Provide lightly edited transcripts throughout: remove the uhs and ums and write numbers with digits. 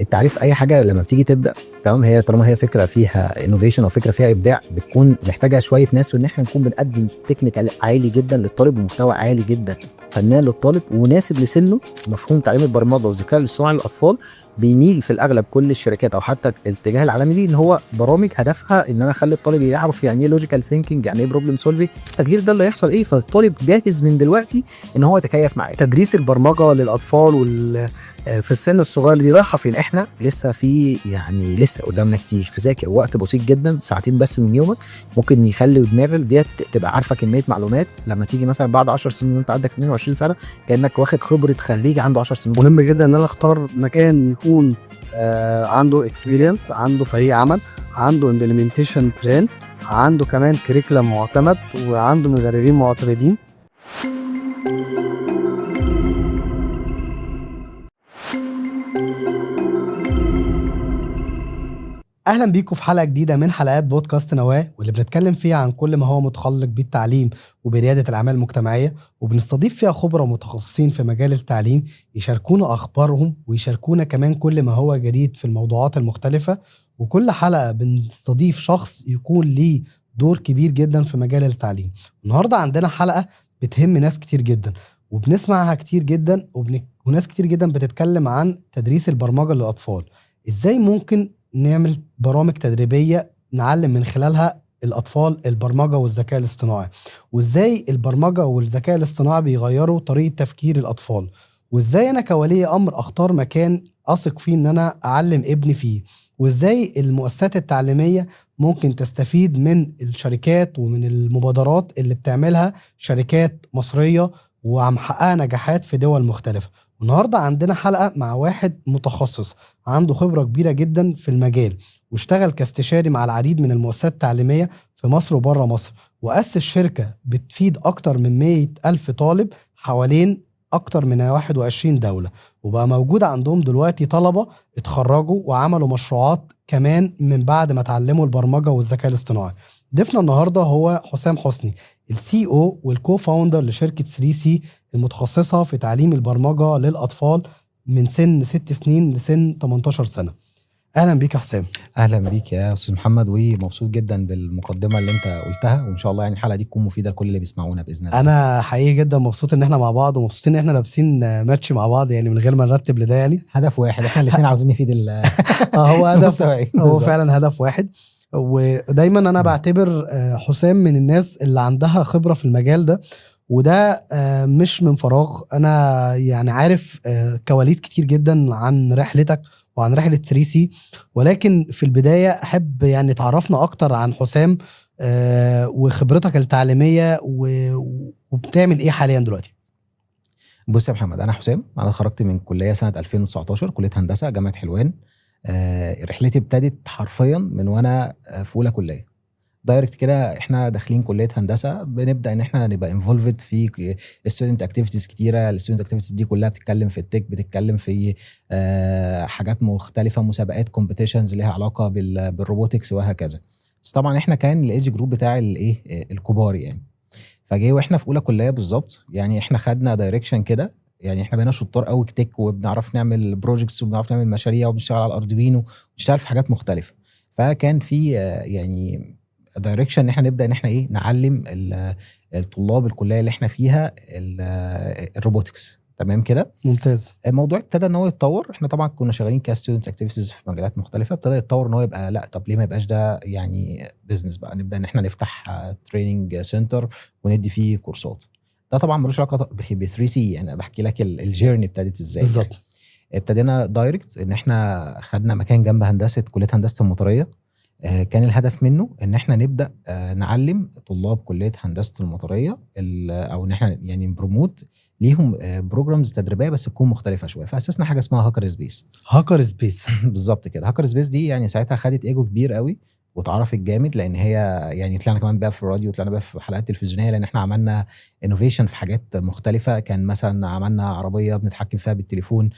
التعريف اي حاجة لما بتيجي تبدا، تمام، هي طالما هي فكرة فيها innovation او فكرة فيها ابداع بتكون محتاجه شوية ناس، وان احنا نكون بنقدم technical عالي جدا للطالب ومحتوى عالي جدا فنان للطالب ومناسب لسنه. مفهوم تعليم البرمجة والذكاء الاصطناعي للاطفال بيميل في الاغلب كل الشركات او حتى الاتجاه العالمي ليه ان هو برامج هدفها ان انا اخلي الطالب يعرف يعني ايه logical thinking، يعني ايه problem solving. التغيير ده اللي هيحصل ايه، فالطالب جاهز من دلوقتي ان هو يتكيف معاه. تدريس البرمجة للاطفال في السن الصغير دي رايحة فين؟ احنا لسه في يعني لسه قدامنا كتير. تذاكر وقت بسيط جدا، ساعتين بس من يومك ممكن يخلي دماغك ديت تبقى عارفه كمية معلومات لما تيجي مثلا بعد 10 سنين وانت عندك 22 سنة كانك واخد خبره خريج عنده 10 سنين. مهم جدا ان انا اختار مكان يكون عنده experience، عنده فريق عمل، عنده implementation plan، عنده كمان curriculum معتمد، وعنده مدربين معتمدين. اهلا بيكم في حلقة جديدة من حلقات بودكاست نواه، واللي بنتكلم فيها عن كل ما هو متعلق بالتعليم وبرياده الاعمال المجتمعية، وبنستضيف فيها خبراء متخصصين في مجال التعليم يشاركونا اخبارهم ويشاركونا كمان كل ما هو جديد في الموضوعات المختلفة. وكل حلقة بنستضيف شخص يكون ليه دور كبير جدا في مجال التعليم. النهارده عندنا حلقة بتهم ناس كتير جدا وبنسمعها كتير جدا، وناس كتير جدا بتتكلم عن تدريس البرمجة للاطفال. ازاي ممكن نعمل برامج تدريبية نعلم من خلالها الأطفال البرمجة والذكاء الاصطناعي، وإزاي البرمجة والذكاء الاصطناعي بيغيروا طريقة تفكير الأطفال، وإزاي أنا كولي أمر أختار مكان أثق فيه إن أنا أعلم ابني فيه، وإزاي المؤسسات التعليمية ممكن تستفيد من الشركات ومن المبادرات اللي بتعملها شركات مصرية ومحققة نجاحات في دول مختلفة. النهاردة عندنا حلقة مع واحد متخصص عنده خبرة كبيرة جدا في المجال، واشتغل كاستشاري مع العديد من المؤسسات التعليمية في مصر وبره مصر، وأسس شركة بتفيد أكتر من 100,000 طالب حوالين أكتر من 21 دولة، وبقى موجود عندهم دلوقتي طلبة اتخرجوا وعملوا مشروعات كمان من بعد ما اتعلموا البرمجة والذكاء الاصطناعي. ضيفنا النهاردة هو حسام حسني، ال CEO وال co-founder لشركة 3C المتخصصة في تعليم البرمجة للأطفال من سن 6 سنين لسن 18 سنة. أهلا بيك يا حسام. أهلا بيك يا أستاذ محمد، ومبسوط جدا بالمقدمة اللي أنت قلتها، وإن شاء الله يعني الحلقة دي تكون مفيدة لكل اللي بيسمعونا بإذن الله. أنا حقيقي جدا مبسوط إن إحنا مع بعض، ومبسوطين إن إحنا لابسين ماتش مع بعض، يعني من غير ما نرتب لده، يعني هدف واحد، إحنا الاثنين عاوزين نفيد هو هدف، هو فعلا هدف واحد. ودايما أنا بعتبر حسام من الناس اللي عندها خبرة في المجال ده، وده مش من فراغ. أنا يعني عارف كواليس كتير جدا عن رحلتك وعن رحلة 3C، ولكن في البداية أحب يعني تعرفنا أكتر عن حسام وخبرتك التعليمية وبتعمل إيه حاليا دلوقتي. بص يا محمد، أنا حسام، أنا خرجت من كلية سنة 2019، كلية هندسة جامعة حلوان. رحلتي ابتدت حرفيا من وأنا في أولى كلية direct كده. احنا داخلين كليه هندسة بنبدا ان احنا نبقى involved في student activities كتيرة. ال student activities دي كلها بتتكلم في ال tech، بتتكلم في حاجات مختلفة، مسابقات، competitions ليها علاقة بال robotics وهكذا. بس طبعا احنا كان ال age group بتاع الايه الكبار يعني. فجاي واحنا في اولى كليه بالظبط، يعني احنا خدنا direction كده، يعني احنا بقينا شطار قوي tech، وبنعرف نعمل projects وبنعرف نعمل مشاريع وبنشتغل على ال Arduino وبنشتغل في حاجات مختلفة. فكان في يعني direction ان احنا نبدا ان احنا ايه نعلم الطلاب الكلية اللي احنا فيها ال robotics. تمام كده، ممتاز. الموضوع ابتدى ان هو يتطور. احنا طبعا كنا شغالين ك student activities في مجالات مختلفة، ابتدى يتطور ان هو يبقى لا طب ليه ما يبقاش ده يعني business بقى، نبدا ان احنا نفتح training center وندي فيه كورسات. ده طبعا ملوش علاقة ب 3C، يعني انا بحكي لك ال journey ابتدت ازاي. بالظبط. يعني ابتدينا direct ان احنا خدنا مكان جنب هندسة كليه هندسة المطريه. كان الهدف منه ان احنا نبدا نعلم طلاب كليه هندسة المطريه او ان احنا يعني ن promote ليهم programs تدريبية بس تكون مختلفة شوية. فاسسنا حاجة اسمها هاكر سبيس. هاكر سبيس بالظبط كده. هاكر سبيس دي يعني ساعتها خدت ايجو كبير قوي واتعرفت جامد، لان هي يعني طلعنا كمان بقى في الراديو، طلعنا بقى في حلقات تلفزيونية، لان احنا عملنا innovation في حاجات مختلفة. كان مثلا عملنا عربية بنتحكم فيها بالتليفون.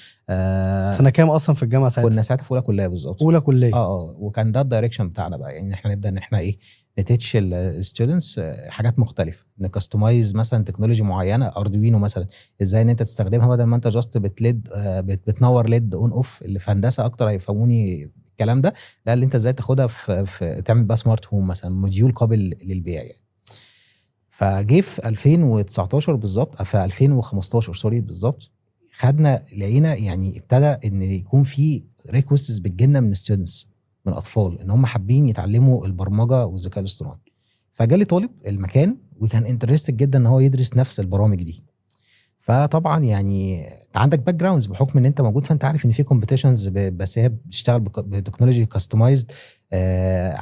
سنة كام اصلا في الجامعة ساعتها؟ كنا ساعتها في اولى كليه بالظبط. اولى كليه. وكان ده ال direction بتاعنا بقى، يعني احنا نبدا ان احنا ايه ن teach ال students حاجات مختلفه، ن customize مثلا technology معينه، Arduino مثلا، ازاي ان انت تستخدمها بدل ما انت just بت LED بتنور LED on off. اللي في هندسة اكتر هيفهموني الكلام ده. لا، اللي انت ازاي تاخدها في تعمل بقى smart home مثلا، module قابل للبيع يعني. فجه في 2019 بالظبط، في 2015 sorry بالظبط، خدنا لقينا يعني ابتدى ان يكون في requests بتجيلنا من students، من اطفال، ان هم حابين يتعلموا البرمجة والذكاء الاصطناعي. فجالي طالب المكان وكان interested جدا ان هو يدرس نفس البرامج دي. فطبعا يعني انت عندك backgrounds بحكم ان انت موجود، فانت عارف ان في competitions، بس هي بتشتغل ب technology customized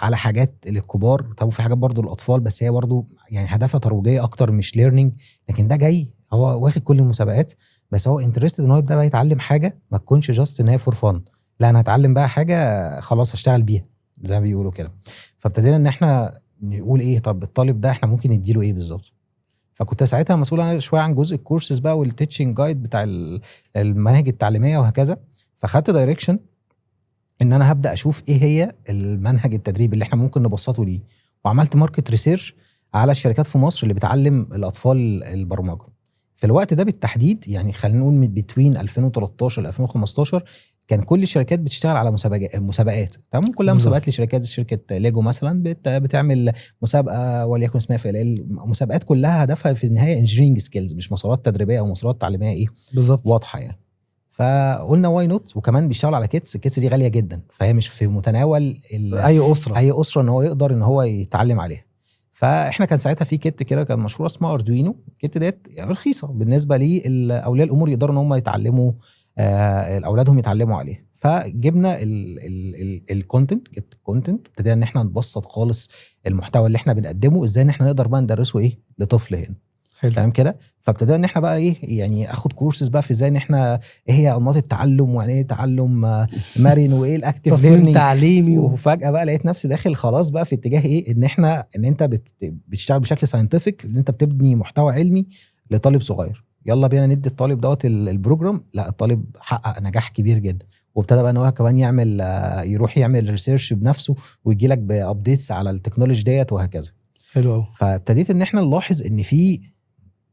على حاجات للكبار. طب وفي حاجات برضو للاطفال، بس هي برضو يعني هدفها ترويجيه اكتر مش learning. لكن ده جاي هو واخد كل المسابقات، بس هو interested ان هو يبدا بقى يتعلم حاجة ما تكونش just ان هي for fun، لا انا هتعلم بقى حاجة خلاص هشتغل بيها زي ما بيقولوا كده. فابتدينا ان احنا نقول ايه، طب الطالب ده احنا ممكن نديله ايه بالظبط؟ فكنت ساعتها مسؤول انا شوية عن جزء الكورسز بقى وال teaching guide بتاع المناهج التعليمية وهكذا. فخدت direction ان انا هبدا اشوف ايه هي المنهج التدريبي اللي احنا ممكن نبسطه ليه، وعملت market research على الشركات في مصر اللي بتعلم الاطفال البرمجة في الوقت ده بالتحديد. يعني خلينا نقول من between 2013 ل 2015 كان كل الشركات بتشتغل على مسابقات، تمام؟ كلها مسابقات لشركات زي شركة ليجو مثلا بتعمل مسابقة وليكن اسمها FLL، مسابقات كلها هدفها في النهاية engineering skills، مش مسارات تدريبية او مسارات تعليمية ايه واضحة يعني. فقلنا why not، وكمان بيشتغلوا على kits، ال kits دي غالية جدا، فهي مش في متناول اي اسره، اي اسره ان هو يقدر ان هو يتعلم عليها. فاحنا كان ساعتها في kit كده كان مشهورة اسمها Arduino، ال kit ديت يعني رخيصة بالنسبة لاولياء الامور، يقدروا ان هم يتعلموا اولادهم يتعلموا عليها. فجبنا ال content، جبت ال content، ابتدينا ان احنا نبسط خالص المحتوى اللي احنا بنقدمه، ازاي ان احنا نقدر بقى ندرسه ايه لطفل هنا. تمام كده. فابتدينا ان احنا بقى ايه يعني اخد كورسز بقى في ازاي ان احنا ايه هي انماط التعلم، ويعني ايه تعلم مرن، وايه ال active تصميم تعليمي. وفجاة بقى لقيت نفسي داخل خلاص بقى في اتجاه ايه، ان احنا ان انت بتشتغل بشكل scientific، ان انت بتبني محتوى علمي لطالب صغير. يلا بينا ندي الطالب دوت ال program. لا، الطالب حقق نجاح كبير جدا، وابتدى بقى ان هو كمان يعمل يروح يعمل research بنفسه ويجي لك ب updates على ال technology ديت وهكذا. حلو قوي. فابتديت ان احنا نلاحظ ان في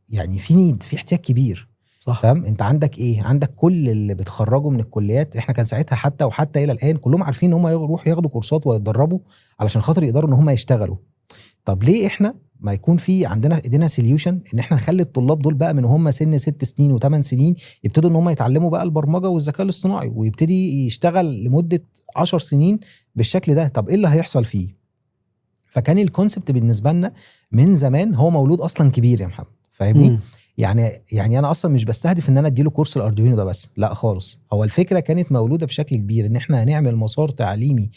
يعني في need، في احتياج كبير. تمام. انت عندك ايه؟ عندك كل اللي بيتخرجوا من الكليات، احنا كان ساعتها حتى وحتى الى الان كلهم عارفين ان هم يروحوا ياخدوا كورسات ويتدربوا علشان خاطر يقدروا ان هم يشتغلوا. طب ليه احنا ما يكون في عندنا ايدينا solution ان احنا نخلي الطلاب دول بقى من هم سن 6 سنين وثمان سنين يبتدوا ان هم يتعلموا بقى البرمجة والذكاء الاصطناعي، ويبتدي يشتغل لمدة 10 سنين بالشكل ده؟ طب ايه اللي هيحصل فيه؟ فكان ال concept بالنسبة لنا من زمان هو مولود اصلا كبير يا محمد، فاهمني؟ يعني انا اصلا مش بستهدف ان انا اديله كورس ال Arduino ده بس، لا خالص. هو الفكرة كانت مولودة بشكل كبير ان احنا هنعمل مسار تعليمي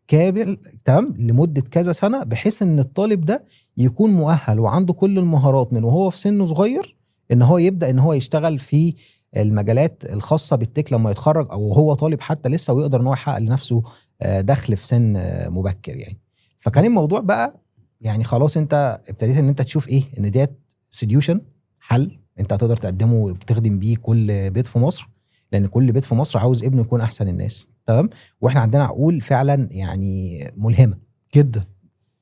كامل، تمام، لمدة كذا سنه، بحيث ان الطالب ده يكون مؤهل وعنده كل المهارات من وهو في سنة صغير ان هو يبدا ان هو يشتغل في المجالات الخاصة بال tech لما يتخرج او هو طالب حتى لسه، ويقدر ان هو يحقق لنفسه دخل في سن مبكر يعني. فكان الموضوع بقى يعني خلاص انت ابتديت ان انت تشوف ايه، ان ديت solution، حل انت هتقدر تقدمه وبتخدم بيه كل بيت في مصر، لان كل بيت في مصر عاوز ابنه يكون احسن الناس، تمام؟ واحنا عندنا عقول فعلا يعني ملهمة جدا.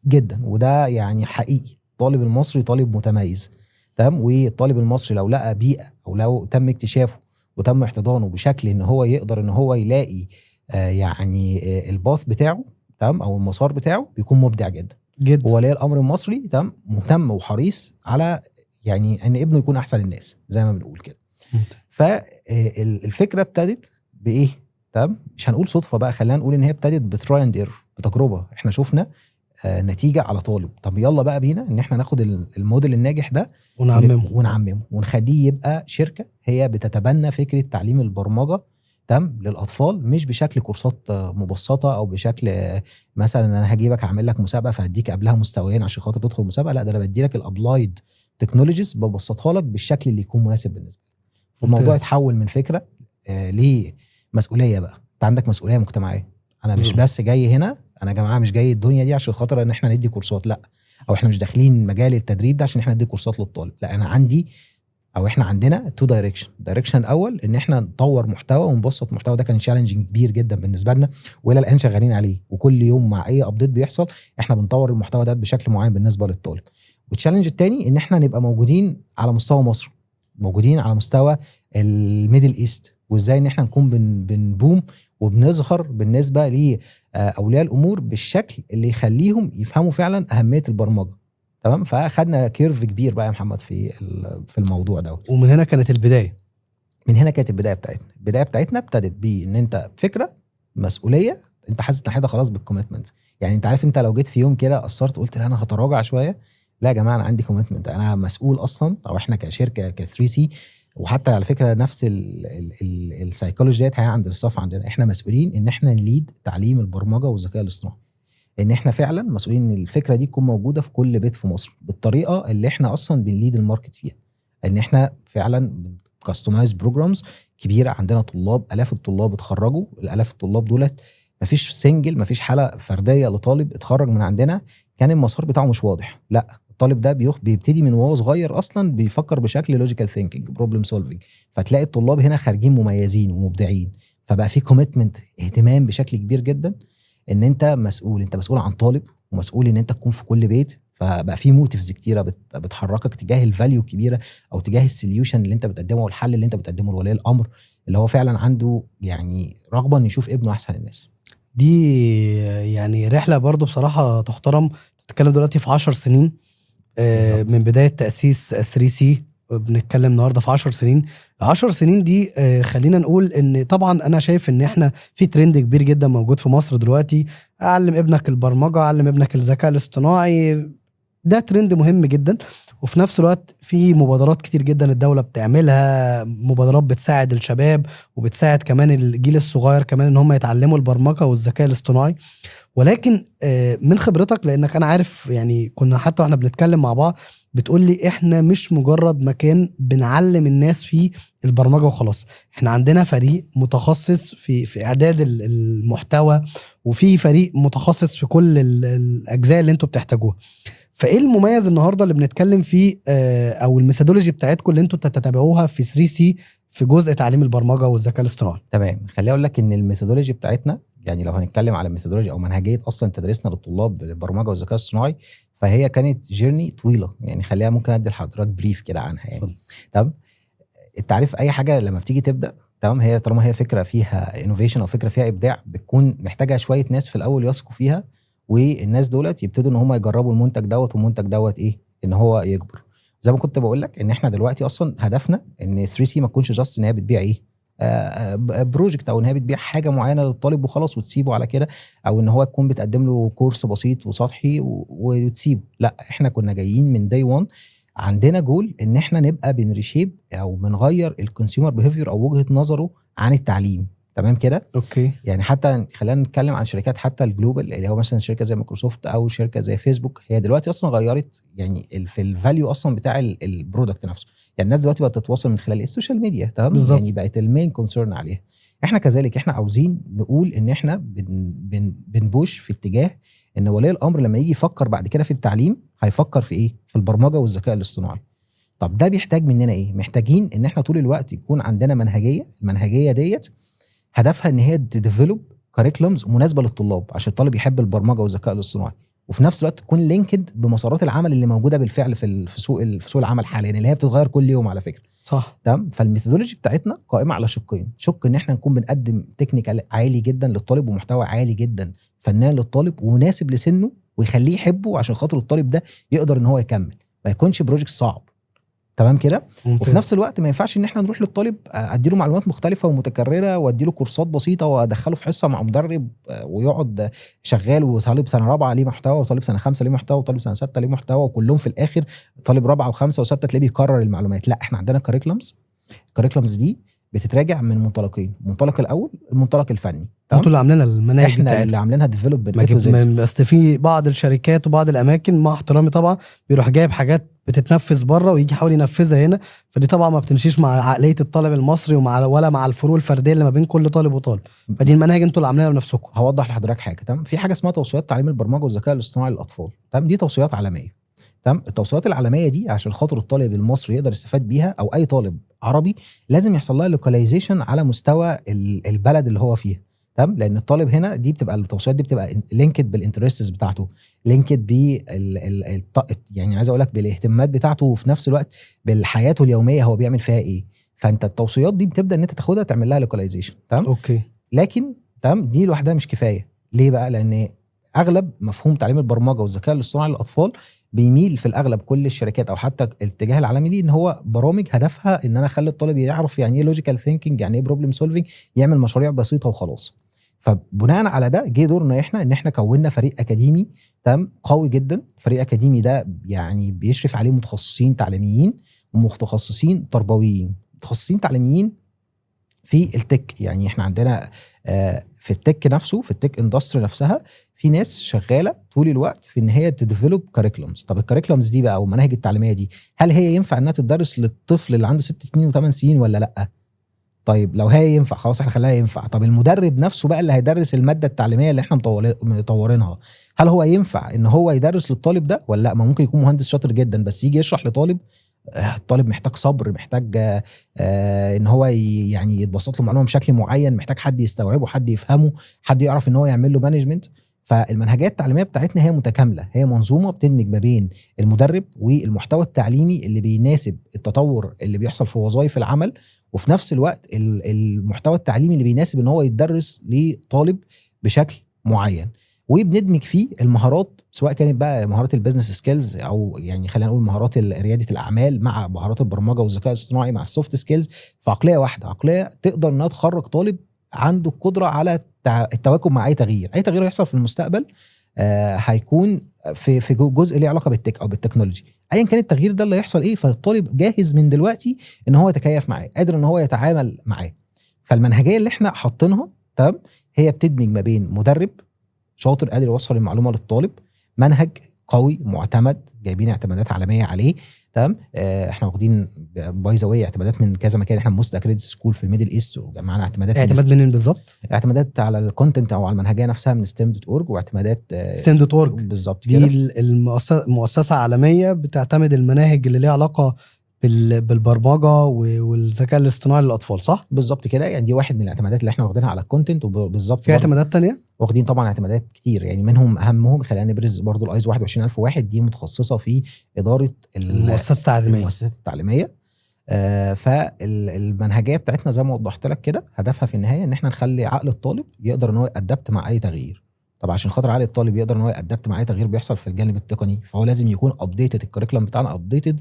جدا، وده يعني حقيقي. الطالب المصري طالب متميز، تمام؟ والطالب المصري لو لقى بيئة او لو تم اكتشافه وتم احتضانه بشكل ان هو يقدر ان هو يلاقي يعني ال path بتاعه، تمام، او المسار بتاعه، بيكون مبدع جدا. جدا. وولي الامر المصري، تمام، مهتم وحريص على يعني ان ابنه يكون احسن الناس زي ما بنقول كده. فالفكرة ابتدت بايه؟ تمام، مش هنقول صدفة بقى، خلينا نقول ان هي ابتدت ب try and error، بتجربه. احنا شفنا نتيجة على طالب، طب يلا بقى بينا ان احنا ناخد الموديل الناجح ده ونعممه. ونعممه ونخليه يبقى شركة هي بتتبنى فكرة تعليم البرمجه، تمام، للاطفال، مش بشكل كورسات مبسطة او بشكل مثلا انا هجيبك اعمل لك مسابقة فهديك قبلها مستويين عشان خاطر تدخل مسابقه. لا، ده انا بدي لك ال applied technologies، ببسطها لك بالشكل اللي يكون مناسب بالنسبة لك. فالموضوع اتحول من فكرة لمسؤوليه بقى. انت عندك مسؤولية مجتمعيه. انا مش بس جاي هنا، انا يا جماعة مش جاي الدنيا دي عشان خاطر ان احنا ندي كورسات، لا، او احنا مش داخلين مجال التدريب ده عشان احنا ندي كورسات للطالب، لا، انا عندي او احنا عندنا two direction. ال direction الاول ان احنا نطور محتوى ونبسط محتوى، ده كان challenging كبير جدا بالنسبة لنا، والى الان شغالين عليه، وكل يوم مع اي update بيحصل احنا بنطور المحتوى ده بشكل معين بالنسبة للطالب. وال challenge الثاني ان احنا نبقى موجودين على مستوى مصر، موجودين على مستوى ال Middle East، وازاي ان احنا نكون بن boom وبنظهر بالنسبة لاولياء الامور بالشكل اللي يخليهم يفهموا فعلا اهمية البرمجة. تمام. فاخدنا curve كبير بقى يا محمد في الموضوع دوت. ومن هنا كانت البداية. من هنا كانت البداية بتاعتنا. البداية بتاعتنا ابتدت بان انت فكرة، مسؤوليه، انت حاسس ناحيتها خلاص بال commitment. يعني انت عارف، انت لو جيت في يوم كده قصرت قلت لا انا هتراجع شويه، لا يا جماعة انا عندي commitment، انا مسؤول اصلا، او احنا كشركة ك 3C. وحتى على فكرة نفس ال psychology ديت هي عند ال staff عندنا، احنا مسؤولين ان احنا ن lead تعليم البرمجة والذكاء الاصطناعي، ان احنا فعلا مسؤولين ان الفكرة دي تكون موجودة في كل بيت في مصر بالطريقة اللي احنا اصلا بن lead ال market فيها، ان احنا فعلا customize programs كبيره. عندنا طلاب، الاف الطلاب اتخرجوا، الالاف الطلاب دولت مفيش single، مفيش حاله فردية لطالب اتخرج من عندنا كان المسار بتاعه مش واضح. لا، الطالب ده بيبتدي من وهو صغير اصلا بيفكر بشكل logical thinking، problem solving، فتلاقي الطلاب هنا خارجين مميزين ومبدعين. فبقى في commitment، اهتمام بشكل كبير جدا ان انت مسؤول، انت مسؤول عن طالب ومسؤول ان انت تكون في كل بيت. فبقى في motives كتيرة بتحركك تجاه ال value الكبيرة او تجاه ال solution اللي انت بتقدمه والحل اللي انت بتقدمه لولي الامر اللي هو فعلا عنده يعني رغبة انه يشوف ابنه احسن الناس. دي يعني رحله برضو بصراحة تحترم. تتكلم دلوقتي في 10 سنين من بداية تاسيس 3C، بنتكلم النهارده في 10 سنين. ال 10 سنين دي خلينا نقول ان طبعا انا شايف ان احنا في ترند كبير جدا موجود في مصر دلوقتي، علم ابنك البرمجه، علم ابنك الذكاء الاصطناعي، ده ترند مهم جدا. وفي نفس الوقت في مبادرات كتير جدا الدولة بتعملها، مبادرات بتساعد الشباب وبتساعد كمان الجيل الصغير كمان ان هم يتعلموا البرمجة والذكاء الاصطناعي. ولكن من خبرتك، لانك انا عارف يعني كنا حتى واحنا بنتكلم مع بعض بتقول لي احنا مش مجرد مكان بنعلم الناس فيه البرمجة وخلاص، احنا عندنا فريق متخصص في اعداد المحتوى، وفي فريق متخصص في كل الاجزاء اللي انتوا بتحتاجوها. فايه المميز النهارده اللي بنتكلم فيه او ال methodology بتاعتكم اللي انتوا بتتبعوها في 3C في جزء تعليم البرمجة والذكاء الاصطناعي؟ تمام، خليني اقول لك ان ال methodology بتاعتنا، يعني لو هنتكلم على ال methodology او منهجيه اصلا تدريسنا للطلاب بالبرمجة والذكاء الاصطناعي، فهي كانت journey طويله. يعني خليها ممكن ادي لحضرتك brief كده عنها يعني. تمام، انت عارف اي حاجة لما بتيجي تبدا، تمام، هي طالما هي فكرة فيها innovation او فكرة فيها ابداع، بتكون محتاجه شوية ناس في الاول يثقوا فيها، والناس دولت يبتدوا ان هم يجربوا المنتج دوت، والمنتج دوت ايه ان هو يكبر. زي ما كنت بقول لك ان احنا دلوقتي اصلا هدفنا ان 3C ما تكونش just ان هي بتبيع ايه project، او ان هي بتبيع حاجة معينة للطالب وخلاص وتسيبه على كده، او ان هو تكون بتقدم له course بسيط وسطحي وتسيبه. لا، احنا كنا جايين من day 1 عندنا جول ان احنا نبقى بن reshape او بنغير ال consumer behavior او وجهه نظره عن التعليم. تمام كده؟ okay. يعني حتى خلينا نتكلم عن شركات حتى ال global، اللي هو مثلا شركة زي مايكروسوفت او شركة زي فيسبوك، هي دلوقتي اصلا غيرت يعني في ال value اصلا بتاع ال product نفسه. يعني الناس دلوقتي بقت تتواصل من خلال ال social media، تمام؟ بالظبط. يعني بقت ال main concern عليها. احنا كذلك احنا عاوزين نقول ان احنا بن بن بن push في اتجاه ان ولي الامر لما يجي يفكر بعد كده في التعليم هيفكر في ايه؟ في البرمجة والذكاء الاصطناعي. طب ده بيحتاج مننا ايه؟ محتاجين ان احنا طول الوقت يكون عندنا منهجيه، المنهجية ديت هدفها ان هي ت develop curriculums مناسبة للطلاب عشان الطالب يحب البرمجة والذكاء الاصطناعي، وفي نفس الوقت تكون linked بمسارات العمل اللي موجودة بالفعل في سوق العمل حاليا، اللي هي بتتغير كل يوم على فكرة. صح. تمام. فال methodology بتاعتنا قائمة على شقين، شق ان احنا نكون بنقدم technical عالي جدا للطالب ومحتوى عالي جدا فنيا للطالب ومناسب لسنه ويخليه يحبه عشان خاطر الطالب ده يقدر ان هو يكمل، ما يكونش project صعب. تمام كده؟ ممتاز. وفي نفس الوقت ما ينفعش ان احنا نروح للطالب ادي له معلومات مختلفة ومتكرره وادي له كورسات بسيطة وادخله في حصة مع مدرب ويقعد شغال، وطالب سنة رابعه ليه محتوى، وطالب سنة خمسة ليه محتوى، وطالب سنة ستة ليه محتوى، وكلهم في الاخر طالب رابعه وخمسة وستة تلاقيه بيكرر المعلومات. لا، احنا عندنا curriculums، ال curriculums دي بتتراجع من منطلقين، المنطلق الاول المنطلق الفني. انتوا اللي عاملين المناهج احنا بتاعتها. اللي عاملينها develop. ما جب... اصل في بعض الشركات وبعض الاماكن، مع احترامي طبعا، بيروح جايب حاجات بتتنفذ بره ويجي يحاول ينفذها هنا، فدي طبعا ما بتمشيش مع عقلية الطالب المصري ومع ولا مع الفروق الفردية اللي ما بين كل طالب وطالب. فدي المناهج انتوا اللي عاملينها بنفسكم. هوضح لحضرتك حاجه. تمام، في حاجة اسمها توصيات تعليم البرمجة والذكاء الاصطناعي للاطفال. تمام، دي توصيات عالميه. تمام. التوصيات العالمية دي عشان خاطر الطالب المصري يقدر يستفاد بيها او اي طالب عربي، لازم يحصل لها localization على مستوى البلد اللي هو فيها. تمام. لان الطالب هنا دي بتبقى التوصيات دي بتبقى linked بال interests بتاعته، linked بال يعني عايز اقول لك بالاهتمامات بتاعته، وفي نفس الوقت بالحياته اليومية هو بيعمل فيها ايه. فانت التوصيات دي بتبدا ان انت تاخدها تعمل لها localization. تمام. okay. لكن تمام دي لوحدها مش كفايه. ليه بقى؟ لان اغلب مفهوم تعليم البرمجة والذكاء الاصطناعي للاطفال بيميل في الاغلب كل الشركات او حتى الاتجاه العالمي ليه ان هو برامج هدفها ان انا اخلي الطالب يعرف يعني ايه logical thinking، يعني ايه problem solving، يعمل مشاريع بسيطة وخلاص. فبناء على ده جه دورنا احنا ان احنا كونا فريق اكاديمي، تمام، قوي جدا. فريق اكاديمي ده يعني بيشرف عليه متخصصين تعليميين ومتخصصين تربويين. متخصصين تعليميين في ال tech، يعني احنا عندنا في ال tech نفسه، في ال tech industry نفسها، في ناس شغالة طول الوقت في ان هي ت develop curriculums. طب ال curriculums دي بقى او المناهج التعليمية دي، هل هي ينفع انها تدرس للطفل اللي عنده 6 سنين وثمان سنين ولا لا؟ طيب لو هي ينفع خلاص احنا خليها ينفع. طب المدرب نفسه بقى اللي هيدرس المادة التعليمية اللي احنا مطورينها، هل هو ينفع ان هو يدرس للطالب ده ولا لا؟ ما ممكن يكون مهندس شاطر جدا بس يجي يشرح لطالب، الطالب محتاج صبر، محتاج ان هو يعني يتبسط له معلومة بشكل معين، محتاج حد يستوعبه، حد يفهمه، حد يعرف ان هو يعمل له management. فالمنهجيه التعليمية بتاعتنا هي متكامله، هي منظومة بتدمج ما بين المدرب والمحتوى التعليمي اللي بيناسب التطور اللي بيحصل في وظائف العمل، وفي نفس الوقت المحتوى التعليمي اللي بيناسب ان هو يتدرس لطالب بشكل معين. وبندمج فيه المهارات، سواء كانت بقى مهارات ال business skills او يعني خلينا نقول مهارات رياده الاعمال مع مهارات البرمجة والذكاء الاصطناعي مع ال soft skills، في عقلية واحده، عقلية تقدر انها تخرج طالب عنده القدرة على التواكب مع اي تغيير. اي تغيير يحصل في المستقبل هيكون في جزء ليه علاقة بال tech او بال technology، ايا كان التغيير ده اللي هيحصل ايه، فالطالب جاهز من دلوقتي ان هو يتكيف معاه، قادر ان هو يتعامل معاه. فالمنهجيه اللي احنا حاطينها، تمام، هي بتدمج ما بين مدرب شاطر قادر يوصل المعلومة للطالب، منهج قوي معتمد جايبين اعتمادات عالمية عليه. تمام. احنا واخدين by the way اعتمادات من كذا مكان، احنا most accredited school في ال Middle East، ومعانا اعتمادات من اعتماد منين بالظبط؟ اعتمادات على ال content او على المنهجية نفسها من STEM.org، واعتمادات STEM.org بالظبط دي كده. المؤسسة عالمية بتعتمد المناهج اللي ليها علاقة بالبرمجة والذكاء الاصطناعي للاطفال، صح؟ بالظبط كده. يعني دي واحد من الاعتمادات اللي احنا واخدينها على ال content، وبالظبط في اعتمادات تانية؟ واخدين طبعا اعتمادات كتير، يعني منهم اهمهم خلينا نبرز برضو الايزو 21001، دي متخصصة في ادارة المؤسسات التعليميه. المؤسسات التعليميه. فالمنهجيه بتاعتنا زي ما وضحت لك كده هدفها في النهاية ان احنا نخلي عقل الطالب يقدر ان هو ي adapt مع اي تغيير. طب عشان خاطر عقل الطالب يقدر ان هو ي adapt مع اي تغيير بيحصل في الجانب التقني، فهو لازم يكون updated، ال curriculum بتاعنا updated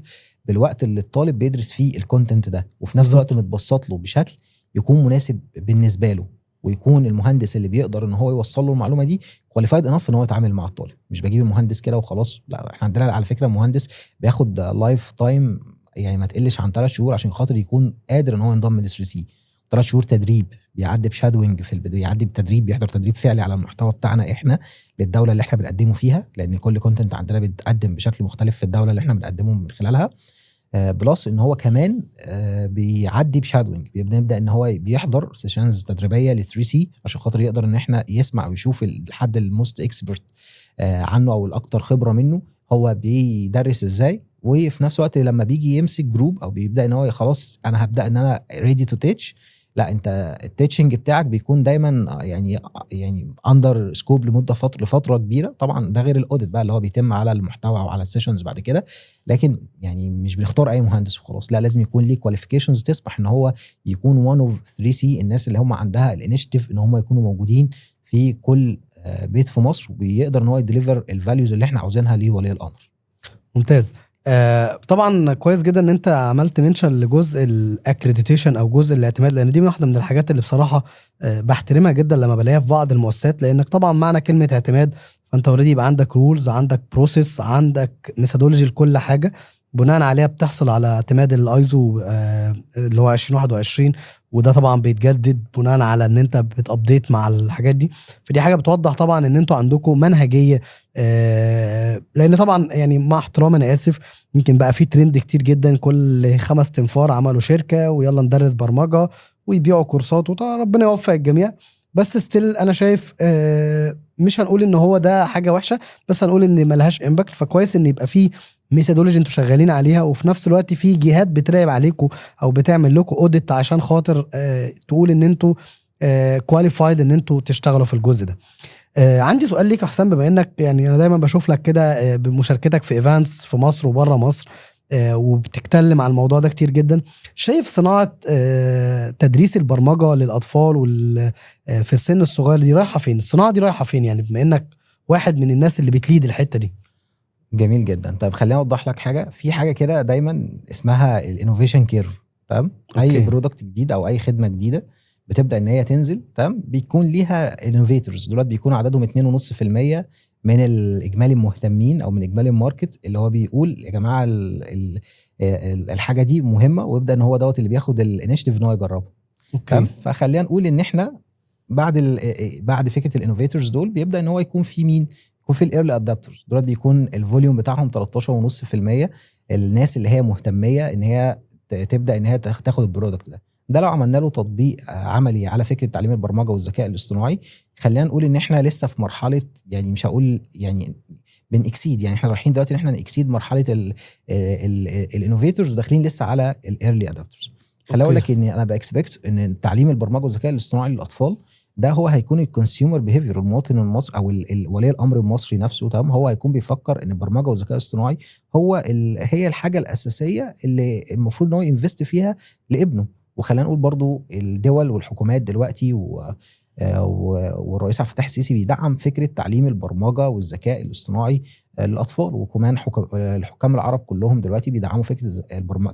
بالوقت اللي الطالب بيدرس فيه ال content ده، وفي نفس الوقت متبسط له بشكل يكون مناسب بالنسبة له، ويكون المهندس اللي بيقدر ان هو يوصل له المعلومة دي qualified enough ان هو يتعامل مع الطالب. مش بجيب المهندس كده وخلاص، لا، احنا عندنا على فكرة مهندس بياخد life time، يعني ما تقلش عن 3 شهور عشان خاطر يكون قادر ان هو ينضم ل 3C. 3 شهور تدريب، بيعدي ب shadowing في البداية، بيعدي بتدريب، بيحضر تدريب فعلي على المحتوى بتاعنا احنا للدولة اللي احنا بنقدمه فيها، لان كل content عندنا بيتقدم بشكل مختلف في الدولة اللي احنا بنقدمه من خلالها. Plus ان هو كمان بيعدي ب shadowing، بيبدا يبدا ان هو بيحضر sessions تدريبية ل 3C عشان خاطر يقدر ان احنا يسمع ويشوف الحد ال most expert عنه او الاكثر خبره منه هو بيدرس ازاي. وفي نفس الوقت لما بيجي يمسك group او بيبدا ان هو خلاص انا هبدا ان انا ready to teach، لا، انت ال teaching بتاعك بيكون دايما يعني under scope لمدة لفترة كبيره. طبعا ده غير ال audit بقى اللي هو بيتم على المحتوى او على ال sessions بعد كده. لكن يعني مش بنختار اي مهندس وخلاص، لا، لازم يكون ليه qualifications تسمح ان هو يكون one of 3C، الناس اللي هم عندها ال initiative ان هم يكونوا موجودين في كل بيت في مصر، ويقدر ان هو ي deliver ال values اللي احنا عاوزينها لولي الامر. ممتاز. طبعا كويس جدا ان انت عملت mention لجزء ال accreditation او جزء الاعتماد، لان دي واحدة من الحاجات اللي بصراحة بحترمها جدا لما بلاقيها في بعض المؤسسات، لانك طبعا معنى كلمة اعتماد فانت already يبقى عندك rules، عندك process، عندك methodology لكل حاجه، بناء عليها بتحصل على اعتماد الايزو اللي هو 2021، وده طبعا بيتجدد بناء على ان انت بت update مع الحاجات دي. فدي حاجة بتوضح طبعا ان انتوا عندكم منهجيه، لان طبعا يعني مع احترامي انا اسف، يمكن بقى في ترند كتير جدا، كل خمس تنفار عملوا شركة ويلا ندرس برمجة ويبيعوا كورسات، وطبعا ربنا يوفق الجميع، بس still انا شايف مش هنقول ان هو ده حاجة وحشه، بس هنقول ان ملهاش impact. فكويس ان يبقى في methodology انتوا شغالين عليها، وفي نفس الوقت في جهات بتراقب عليكم او بتعمل لكم audit عشان خاطر تقول ان انتوا qualified ان انتوا تشتغلوا في الجزء ده. عندي سؤال ليك يا حسام، بما انك يعني انا دايما بشوف لك كده بمشاركتك في events في مصر وبره مصر، وبتتكلم عن الموضوع ده كتير جدا. شايف صناعة تدريس البرمجة للاطفال في السن الصغير دي رايحة فين؟ الصناعة دي رايحة فين يعني، بما انك واحد من الناس اللي بت lead الحتة دي؟ جميل جدا. طيب خليني اوضح لك حاجه. في حاجة كده دايما اسمها ال innovation curve، تمام؟ اي product جديد او اي خدمة جديدة بتبدا ان هي تنزل، تمام، بيكون ليها innovators. دولت بيكون عددهم 2.5% من الاجمالي المهتمين او من اجمالي ال market، اللي هو بيقول يا جماعة الحاجة دي مهمه، ويبدا ان هو دوت اللي بياخد ال initiative ان هو يجربها. تمام؟ فخلينا نقول ان احنا بعد فكرة ال innovators دول بيبدا ان هو يكون في مين؟ يكون في ال early adopters. دول بيكون ال volume بتاعهم 13.5%، الناس اللي هي مهتميه ان هي تبدا ان هي تاخد ال product ده. ده لو عملنا له تطبيق عملي على فكرة تعليم البرمجة والذكاء الاصطناعي، خلينا نقول ان احنا لسه في مرحله، يعني مش هقول يعني بن exceed، يعني احنا رايحين دلوقتي ان احنا ن exceed مرحلة ال innovators وداخلين لسه على ال early adopters. خليني اقول لك ان انا ب expect ان تعليم البرمجة والذكاء الاصطناعي للاطفال ده هو هيكون ال consumer behavior، المواطن المصري او ولي الامر المصري نفسه، تمام، هو هيكون بيفكر ان البرمجة والذكاء الاصطناعي هي الحاجة الاساسية اللي المفروض ان هو ي invest فيها لابنه. وخلينا نقول برضو الدول والحكومات دلوقتي والرئيس عبد الفتاح السيسي بيدعم فكرة تعليم البرمجة والذكاء الاصطناعي للاطفال، وكمان الحكام العرب كلهم دلوقتي بيدعموا فكرة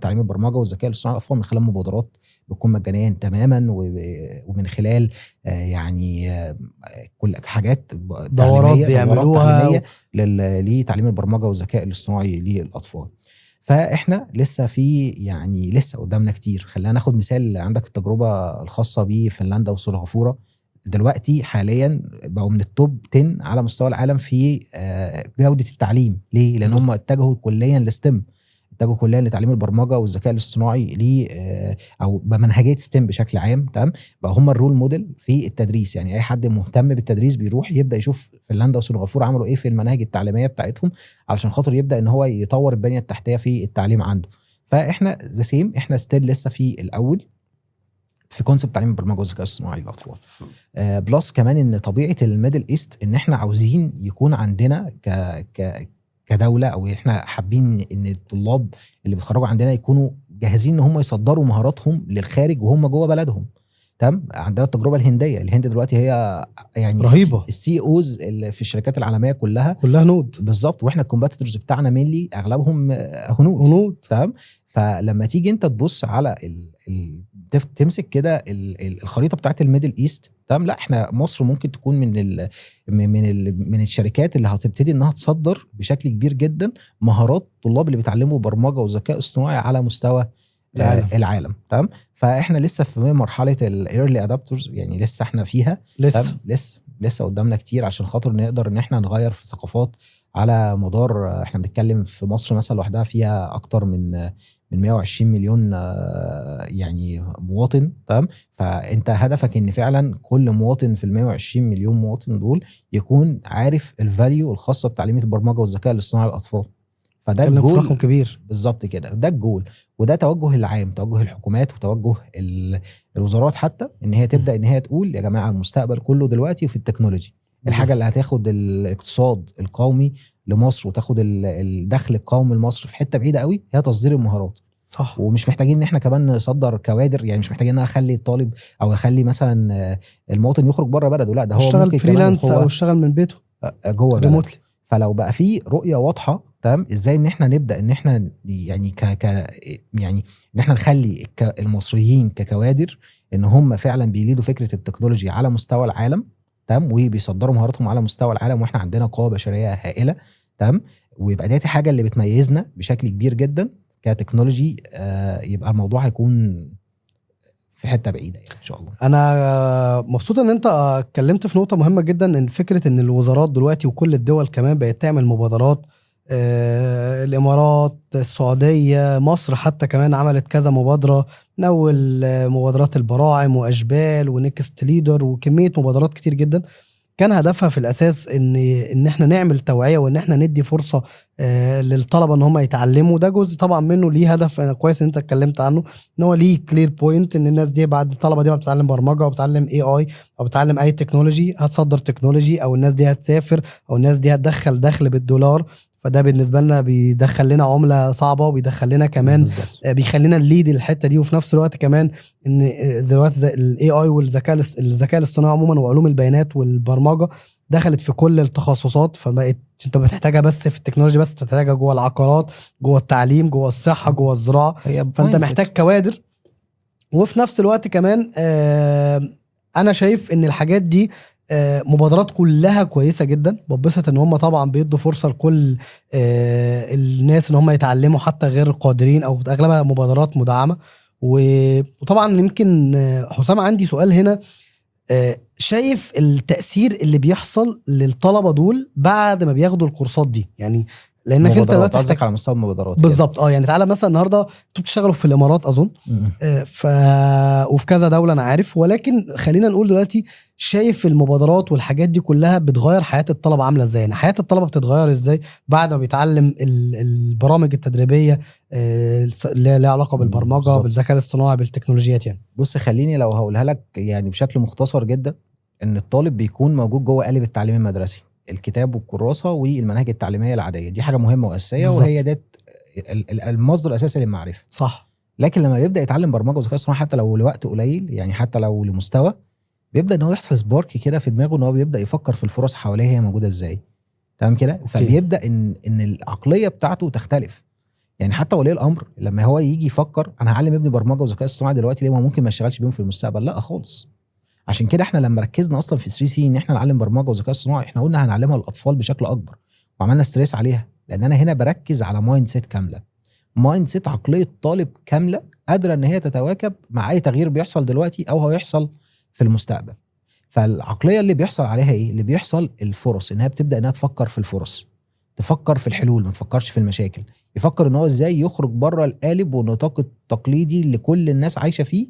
تعليم البرمجة والذكاء الاصطناعي للاطفال من خلال مبادرات بتكون مجانية تماما، ومن خلال يعني كل حاجات دورات تعليمية، بيعملوها تعليمية لتعليم البرمجة والذكاء الاصطناعي للاطفال. فاحنا لسه في يعني لسه قدامنا كتير. خلينا ناخد مثال، عندك التجربة الخاصة بفنلندا وسنغافوره، دلوقتي حاليا بقوا من ال top 10 على مستوى العالم في جوده التعليم. ليه؟ لان هم اتجهوا كليا ل STEM، اتجهوا كليا لتعليم البرمجة والذكاء الاصطناعي ليه او بمنهجيه STEM بشكل عام، تمام؟ بقى هم ال role model في التدريس. يعني اي حد مهتم بالتدريس بيروح يبدا يشوف فنلندا وسنغافوره عملوا ايه في المناهج التعليمية بتاعتهم علشان خاطر يبدا ان هو يطور البنية التحتية في التعليم عنده. فاحنا the same، احنا still لسه في الاول في concept تعليم البرمجة والذكاء الاصطناعي للاطفال. Plus كمان ان طبيعة ال Middle East ان احنا عاوزين يكون عندنا ك ك كدوله، او احنا حابين ان الطلاب اللي بيتخرجوا عندنا يكونوا جاهزين ان هم يصدروا مهاراتهم للخارج وهم جوه بلدهم. تمام؟ عندنا التجربة الهنديه، الهند دلوقتي هي يعني رهيبة. ال CEOs اللي في الشركات العالمية كلها كلها هنود. بالظبط، واحنا ال competitors بتاعنا mainly اغلبهم هنود. هنود. تمام؟ فلما تيجي انت تبص على تمسك كده الخريطة بتاعت ال Middle East، تمام، لا احنا مصر ممكن تكون من الشركات اللي هتبتدي انها تصدر بشكل كبير جدا مهارات الطلاب اللي بيتعلموا برمجة وذكاء اصطناعي على مستوى العالم. العالم. تمام؟ فاحنا لسه في مرحلة ال early adopters، يعني لسه احنا فيها. لسه. تمام؟ لسه قدامنا كتير عشان خاطر نقدر ان احنا نغير في ثقافات على مدار، احنا بنتكلم في مصر مثلا لوحدها فيها اكتر من 120 مليون يعني مواطن. تمام؟ فانت هدفك ان فعلا كل مواطن في ال 120 مليون مواطن دول يكون عارف ال value الخاصة بتعليم البرمجة والذكاء الاصطناعي للاطفال. فده بتتكلم في الجول. رقم كبير. بالظبط كده، ده الجول، وده توجه العام، توجه الحكومات وتوجه الوزارات حتى، ان هي تبدا ان هي تقول يا جماعة المستقبل كله دلوقتي في ال technology، الحاجة اللي هتاخد الاقتصاد القومي لمصر وتاخد الدخل القومي لمصر في حتة بعيدة قوي هي تصدير المهارات. ومش محتاجين ان احنا كمان نصدر كوادر، يعني مش محتاجين ان انا اخلي الطالب او اخلي مثلا المواطن يخرج بره بلده، لا ده هو اشتغل ممكن كمان freelance هو او اشتغل من بيته جوه بلده. remotely. فلو بقى في رؤية واضحه، تمام، ازاي ان احنا نبدا ان احنا يعني ك ك يعني ان احنا نخلي المصريين ككوادر ان هم فعلا بي lead وا فكرة ال technology على مستوى العالم، تمام، وبيصدروا مهاراتهم على مستوى العالم، واحنا عندنا قوة بشرية هائله، تمام، ويبقى ديت حاجة اللي بتميزنا بشكل كبير جدا ك technology، يبقى الموضوع هيكون في حتة بعيدة يعني ان شاء الله. انا مبسوط ان انت اتكلمت في نقطة مهمة جدا، ان فكرة ان الوزارات دلوقتي وكل الدول كمان بقت تعمل مبادرات، الامارات، السعوديه، مصر حتى كمان عملت كذا مبادرة، من اول مبادرات البراعم واشبال و Next Leader وكمية مبادرات كتير جدا. اتكلم كان هدفها في الاساس ان احنا نعمل توعيه وان احنا ندي فرصة للطلبة ان هم يتعلموا. ده جزء طبعا منه ليه هدف كويس ان انت اتكلمت عنه، ان هو ليه clear point ان الناس دي بعد الطلبة دي ما بتتعلم برمجة او بتتعلم AI او بتتعلم اي technology هتصدر technology، او الناس دي هتسافر، او الناس دي هتدخل دخل بالدولار. فده بالنسبة لنا بيدخل لنا عمله صعبة، وبيدخل لنا كمان بيخلينا ن lead الحتة دي. وفي نفس الوقت كمان ان دلوقتي ال AI والذكاء الذكاء الاصطناعي عموما وعلوم البيانات والبرمجة دخلت في كل التخصصات، فبقت انت بتحتاجها بس في ال technology بس، بتحتاجها جوه العقارات، جوه التعليم، جوه الصحه، جوه الزراعه. هي فانت mindset. محتاج كوادر. وفي نفس الوقت كمان انا شايف ان الحاجات دي مبادرات كلها كويسة جدا. ببسط ان هم طبعا بيدوا فرصة لكل الناس ان هم يتعلموا حتى غير القادرين، او اغلبها مبادرات مدعمه. وطبعا يمكن حسام عندي سؤال هنا، شايف التاثير اللي بيحصل للطلبة دول بعد ما بياخدوا الكورسات دي؟ يعني لانك انت مبادرات دلوقتي قصدك على مستوى المبادرات كده. بالظبط يعني تعالى مثلا النهارده انتوا بتشتغلوا في الامارات اظن، ف وفي كذا دولة انا عارف، ولكن خلينا نقول دلوقتي شايف المبادرات والحاجات دي كلها بتغير حياة الطلبة عامله ازاي؟ يعني حياة الطلبة بتتغير ازاي بعد ما بيتعلم البرامج التدريبية اللي ليها علاقة بالبرمجة، بالذكاء الاصطناعي، بالتكنولوجيات يعني؟ بص، خليني لو هقولها لك يعني بشكل مختصر جدا، ان الطالب بيكون موجود جوه قالب التعليم المدرسي، الكتاب والكراسه والمناهج التعليمية العاديه، دي حاجة مهمة واساسيه، وهي ده المصدر الاساسي للمعرفه. لكن لما بيبدا يتعلم برمجة وذكاء اصطناعي، حتى لو لوقت قليل، يعني حتى لو لمستوى، بيبدا ان هو يحصل spark كده في دماغه، ان هو بيبدا يفكر في الفرص حواليه هي موجودة ازاي، تمام كده؟ فبيبدا ان العقلية بتاعته تختلف. يعني حتى ولي الامر لما هو يجي يفكر انا هعلم ابني برمجة وذكاء اصطناعي دلوقتي ليه؟ ما ممكن ما يشتغلش بيهم في المستقبل. لا خالص. عشان كده احنا لما ركزنا اصلا في 3C ان احنا نعلم برمجة وذكاء اصطناعي، احنا قلنا هنعلمها للاطفال بشكل اكبر وعملنا stress عليها، لان انا هنا بركز على mindset كامله، mindset عقلية طالب كاملة قادرة ان هي تتواكب مع اي تغيير بيحصل دلوقتي او هيحصل في المستقبل. فالعقليه اللي بيحصل عليها ايه؟ اللي بيحصل الفرص، انها بتبدا انها تفكر في الفرص، تفكر في الحلول، ما تفكرش في المشاكل، يفكر ان هو ازاي يخرج بره القالب والنطاق التقليدي اللي كل الناس عايشه فيه،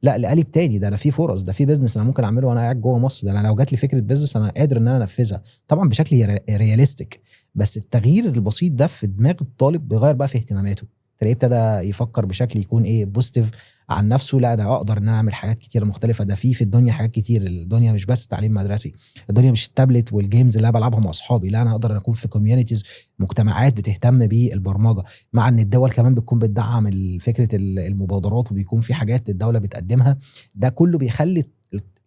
لا لقالب تاني، ده انا في فرص، ده في business انا ممكن اعمله وانا قاعد جوه مصر، ده انا لو جات لي فكرة business انا قادر ان انا انفذها، طبعا بشكل realistic. بس التغيير البسيط ده في دماغ الطالب بيغير بقى في اهتماماته، تلاقيه ابتدى يفكر بشكل يكون ايه؟ positive عن نفسه. لا، ده اقدر ان انا اعمل حاجات كتيرة مختلفه، ده في الدنيا حاجات كتير، الدنيا مش بس تعليم مدرسي، الدنيا مش ال tablet وال games اللي انا بلعبها مع اصحابي، لا انا اقدر ان اكون في communities، مجتمعات بتهتم بالبرمجه، مع ان الدول كمان بتكون بتدعم فكرة المبادرات وبيكون في حاجات الدولة بتقدمها. ده كله بيخلي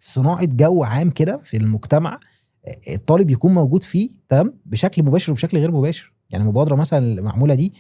صناعة جو عام كده في المجتمع الطالب يكون موجود فيه، تمام، بشكل مباشر وبشكل غير مباشر. يعني مبادرة مثلا المعموله دي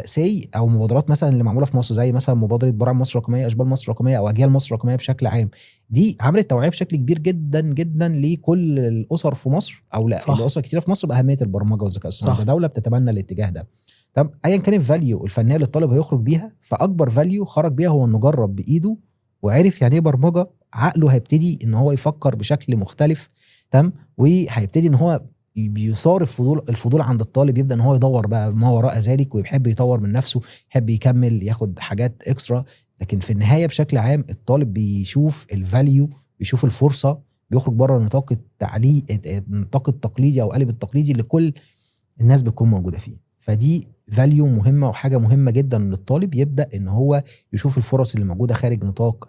سي او مبادرات مثلا اللي معمولة في مصر زي مثلا مبادرة براعم مصر الرقميه، اشبال مصر الرقميه، او اجيال مصر الرقمية بشكل عام، دي عملت توعيه بشكل كبير جدا جدا لكل الاسر في مصر او لا الاسر كتيرة في مصر باهمية البرمجة والذكاء الصناعي. ده دولة بتتبنى الاتجاه ده. طب ايا كان ال value الفنية اللي الطالب هيخرج بيها، فاكبر value خرج بيها هو انه جرب بايده وعرف يعني ايه برمجه، عقله هيبتدي ان هو يفكر بشكل مختلف، تمام، وهيبتدي ان هو بيثار الفضول عند الطالب، يبدا ان هو يدور بقى ما وراء ذلك، ويحب يطور من نفسه، يحب يكمل ياخد حاجات extra. لكن في النهاية بشكل عام الطالب بيشوف ال value، بيشوف الفرصه، بيخرج بره نطاق التعليم، النطاق التقليدي او قالب التقليدي اللي كل الناس بتكون موجودة فيه. فدي value مهمة وحاجه مهمة جدا للطالب يبدا ان هو يشوف الفرص اللي موجودة خارج نطاق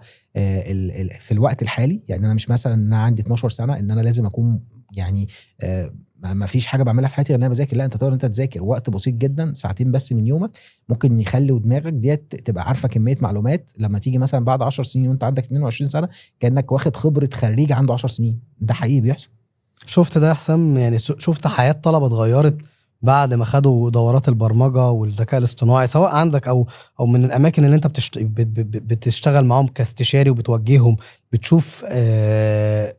في الوقت الحالي. يعني انا مش مثلا ان انا عندي 12 سنة ان انا لازم اكون يعني ما فيش حاجة بعملها في حياتي غير ان انا بذاكر. لا، انت تقدر انت تذاكر وقت بسيط جدا، ساعتين بس من يومك ممكن يخلوا دماغك ديت تبقى عارفه كمية معلومات لما تيجي مثلا بعد 10 سنين وانت عندك 22 سنة كانك واخد خبره خريج عنده 10 سنين. ده حقيقي بيحصل. شفت ده يا حسام؟ يعني شفت حياة طلبة اتغيرت بعد ما خدوا دورات البرمجة والذكاء الاصطناعي، سواء عندك او من الاماكن اللي انت بتشتغل معاهم كاستشاري وبتوجههم، بتشوف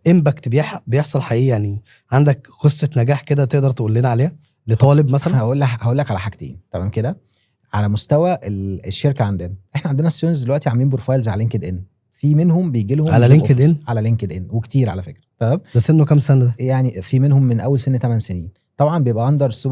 impact بيحصل حقيقي؟ يعني عندك قصة نجاح كده تقدر تقول لنا عليها لطالب مثلا؟ هقول لك على حاجتين، تمام كده. على مستوى الشركة عندنا، احنا عندنا students دلوقتي عاملين profiles على LinkedIn، في منهم بيجي لهم على job LinkedIn؟ offers على LinkedIn، وكتير على فكره، تمام. ده سنة كام سنة ده؟ يعني في منهم من اول سن 8 سنين. طبعا بيبقى under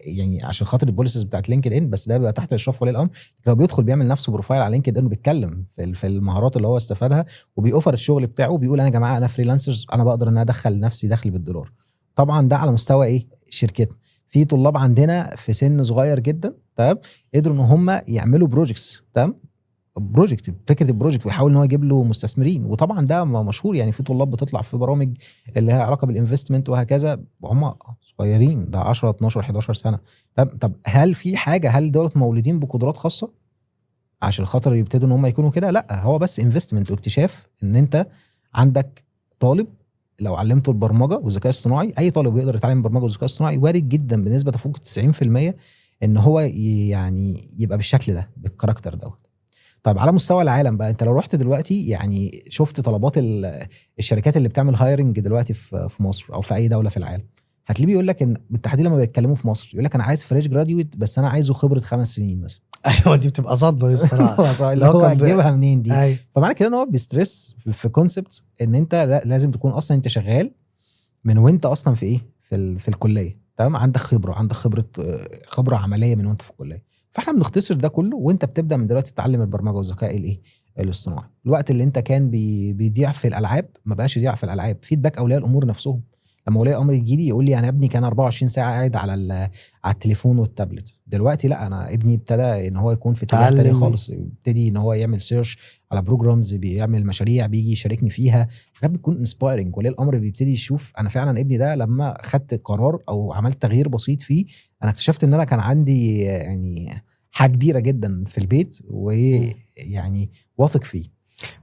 يعني عشان خاطر ال policies بتاعت LinkedIn، بس ده بيبقى تحت اشراف ولي الامر. لو بيدخل بيعمل نفسه profile على LinkedIn وبيتكلم في المهارات اللي هو استفادها، وبي offer الشغل بتاعه، بيقول انا يا جماعة انا freelancers، انا بقدر ان انا ادخل نفسي دخل بالدولار. طبعا ده على مستوى ايه شركتنا. في طلاب عندنا في سن صغير جدا، تمام، قدروا ان هم يعملوا projects، تمام، project، فكرة ال project، ويحاول ان هو يجيب له مستثمرين. وطبعا ده مشهور، يعني في طلاب بتطلع في برامج اللي لها علاقة بال investment وهكذا، وهم صغيرين، ده 10 12 11 سنة. طب هل في حاجة، هل دولت مولودين بقدرات خاصة عشان خاطر يبتدوا ان هم يكونوا كده؟ لا، هو بس investment واكتشاف ان انت عندك طالب لو علمته البرمجة والذكاء الاصطناعي، اي طالب يقدر يتعلم البرمجة والذكاء الاصطناعي، وارد جدا بنسبة تفوق 90% ان هو يعني يبقى بالشكل ده، بال character دوت. طيب على مستوى العالم بقى، انت لو رحت دلوقتي يعني شفت طلبات الشركات اللي بتعمل hiring دلوقتي في مصر او في اي دولة في العالم، هتلاقيه بيقول لك ان بالتحديد لما بيتكلموا في مصر يقول لك انا عايز fresh graduate، بس انا عايزه خبره 5 سنين مثلا. ايوه، دي بتبقى صدمة دي بصراحة. اللي هو هتجيبها منين دي؟ أيوة. فمعنى كده ان هو بي stress في concept ان انت لازم تكون اصلا انت شغال من وانت اصلا في ايه، في الكلية، تمام، عندك خبره، عندك خبره عملية من وانت في الكلية. فاحنا بنختصر ده كله، وانت بتبدا من دلوقتي تتعلم البرمجة والذكاء الايه الاصطناعي. الوقت اللي انت كان بيضيع في الالعاب ما بقاش يضيع في الالعاب. feedback اولياء الامور نفسهم، لما ولي امر يجي لي يقول لي انا ابني كان 24 ساعة قاعد على التليفون والتابلت، دلوقتي لا، انا ابني ابتدى ان هو يكون في اتجاه تاني خالص، يبتدي ان هو يعمل search على programs، بيعمل مشاريع، بيجي يشاركني فيها، حاجات بتكون inspiring. ولي الامر بيبتدي يشوف انا فعلا ابني ده لما خدت قرار او عملت تغيير بسيط فيه، انا اكتشفت ان انا كان عندي يعني حاجة كبيرة جدا في البيت، ويعني واثق فيه.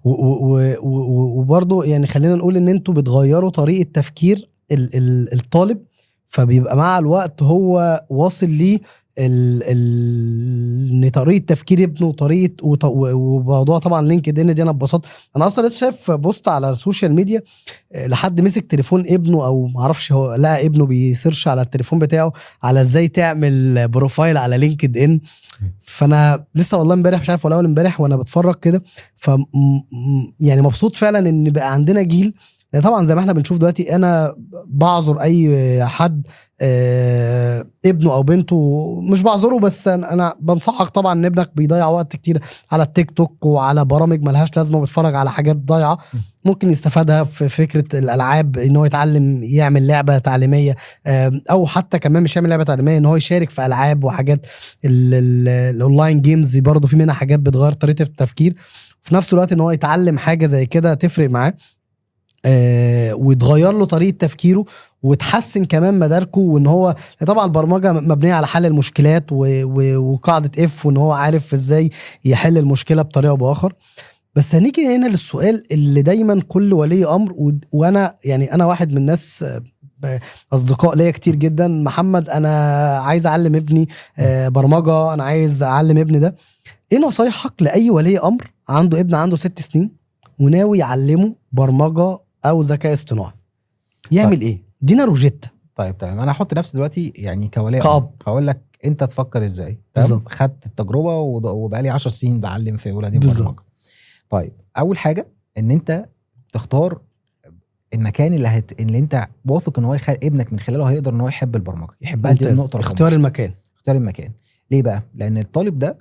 وبرضه يعني خلينا نقول ان انتوا بتغيروا طريقه تفكير الطالب، فبيبقى مع الوقت هو واصل ليه ان طريقه تفكير ابنه وطريقه وموضوع طبعا LinkedIn دي. انا اتبسطت، انا اصلا لسه شايف post على ال social media لحد مسك تليفون ابنه، او ما اعرفش هو لقى ابنه بي search على التليفون بتاعه على ازاي تعمل profile على LinkedIn. فانا لسه والله امبارح، مش عارف ولا اول امبارح، وانا بتفرج كده، ف يعني مبسوط فعلا ان بقى عندنا جيل. طبعا زي ما احنا بنشوف دلوقتي، انا بعذر اي حد ابنه او بنته، مش بعذره، بس انا بنصحك طبعا ان ابنك بيضيع وقت كتير على التيك توك وعلى برامج ملهاش لازمه، وبيتفرج على حاجات ضايعة ممكن يستفادها في فكرة الالعاب، ان هو يتعلم يعمل لعبه تعليمية، او حتى كمان مش يعمل لعبه تعليمية، ان هو يشارك في العاب وحاجات ال online games، برضه في منها حاجات بتغير طريقه التفكير، في نفس الوقت ان هو يتعلم حاجة زي كده تفرق معاه، وتغير له طريقه تفكيره وتحسن كمان مداركه. وان هو طبعا البرمجة مبنية على حل المشكلات وقاعدة if، وان هو عارف ازاي يحل المشكلة بطريقة او باخر. بس هنيجي هنا للسؤال اللي دايما كل ولي امر، وانا يعني انا واحد من الناس، اصدقاء ليا كتير جدا، محمد انا عايز اعلم ابني برمجة، انا عايز اعلم ابني ده. ايه نصايحك لاي ولي امر عنده ابن عنده 6 سنين وناوي يعلمه برمجة او ذكاء اصطناعي؟ يعمل طيب. ايه؟ دينا روجيتا. طيب تمام، انا هحط نفسي دلوقتي يعني كولي امر، هقول لك انت تفكر ازاي. تمام، خدت التجربة وبقالي 10 سنين بعلم في ولادي برمجة. طيب اول حاجة ان انت تختار المكان اللي انت واثق ان هو ابنك من خلاله هيقدر ان هو يحب البرمجة، يحبها. دي النقطة، اختيار المكان. اختيار المكان ليه بقى؟ لان الطالب ده،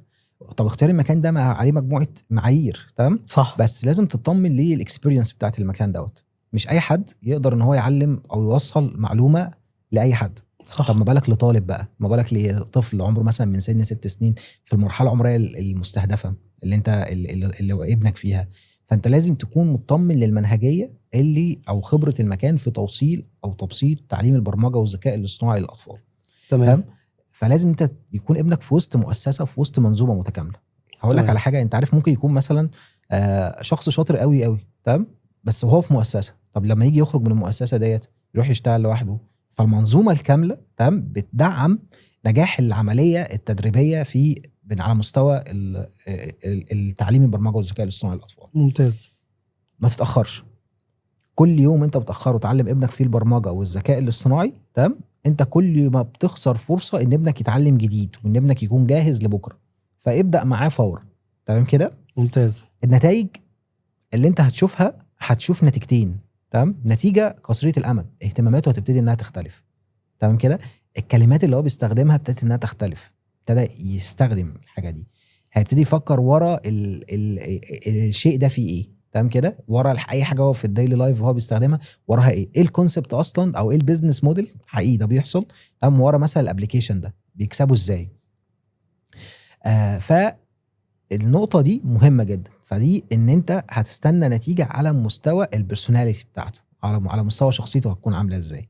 طب اختيار المكان ده عليه مجموعة معايير، تمام، صح، بس لازم تطمن ليه ال experience بتاعت المكان دوت. مش اي حد يقدر ان هو يعلم او يوصل معلومة لاي حد، صح. طب ما بالك لطالب بقى، ما بالك لطفل عمره مثلا من سن 6 سنين في المرحلة العمرية المستهدفة اللي انت اللي ابنك فيها. فانت لازم تكون مطمن للمنهجيه اللي او خبره المكان في توصيل او تبسيط تعليم البرمجة والذكاء الاصطناعي للاطفال. تمام. فلازم انت يكون ابنك في وسط مؤسسة، في وسط منظومة متكاملة. هقول لك على حاجة، انت عارف ممكن يكون مثلا شخص شاطر قوي قوي، تمام، بس وهو في مؤسسة. طب لما يجي يخرج من المؤسسة ديت يروح يشتغل لوحده. فالمنظومه الكاملة، تمام، بتدعم نجاح العملية التدريبية في على مستوى التعليم البرمجة والذكاء الاصطناعي للاطفال. ممتاز. ما تتاخرش، كل يوم انت بتاخره تعلم ابنك فيه البرمجة والذكاء الاصطناعي، تمام، انت كل ما بتخسر فرصة ان ابنك يتعلم جديد وان ابنك يكون جاهز لبكرة. فابدا معاه فورا، تمام كده. ممتاز. النتائج اللي انت هتشوفها، هتشوف نتيجتين، تمام. نتيجة قصيرة الامد، اهتماماته هتبتدي انها تختلف، تمام كده. الكلمات اللي هو بيستخدمها ابتدت انها تختلف، ابتدى يستخدم الحاجة دي، هيبتدي يفكر ورا ال ال الشيء ده فيه ايه، تمام كده، ورا اي حاجة هو في ال daily life وهو بيستخدمها وراها ايه، ايه ال concept اصلا او ايه ال business model حقيقي ده بيحصل، تمام، ورا مثلا ال application ده بيكسبه ازاي. فالنقطه دي مهمة جدا. فدي ان انت هتستنى نتيجة على مستوى ال personality بتاعته، على مستوى شخصيته هتكون عامله ازاي.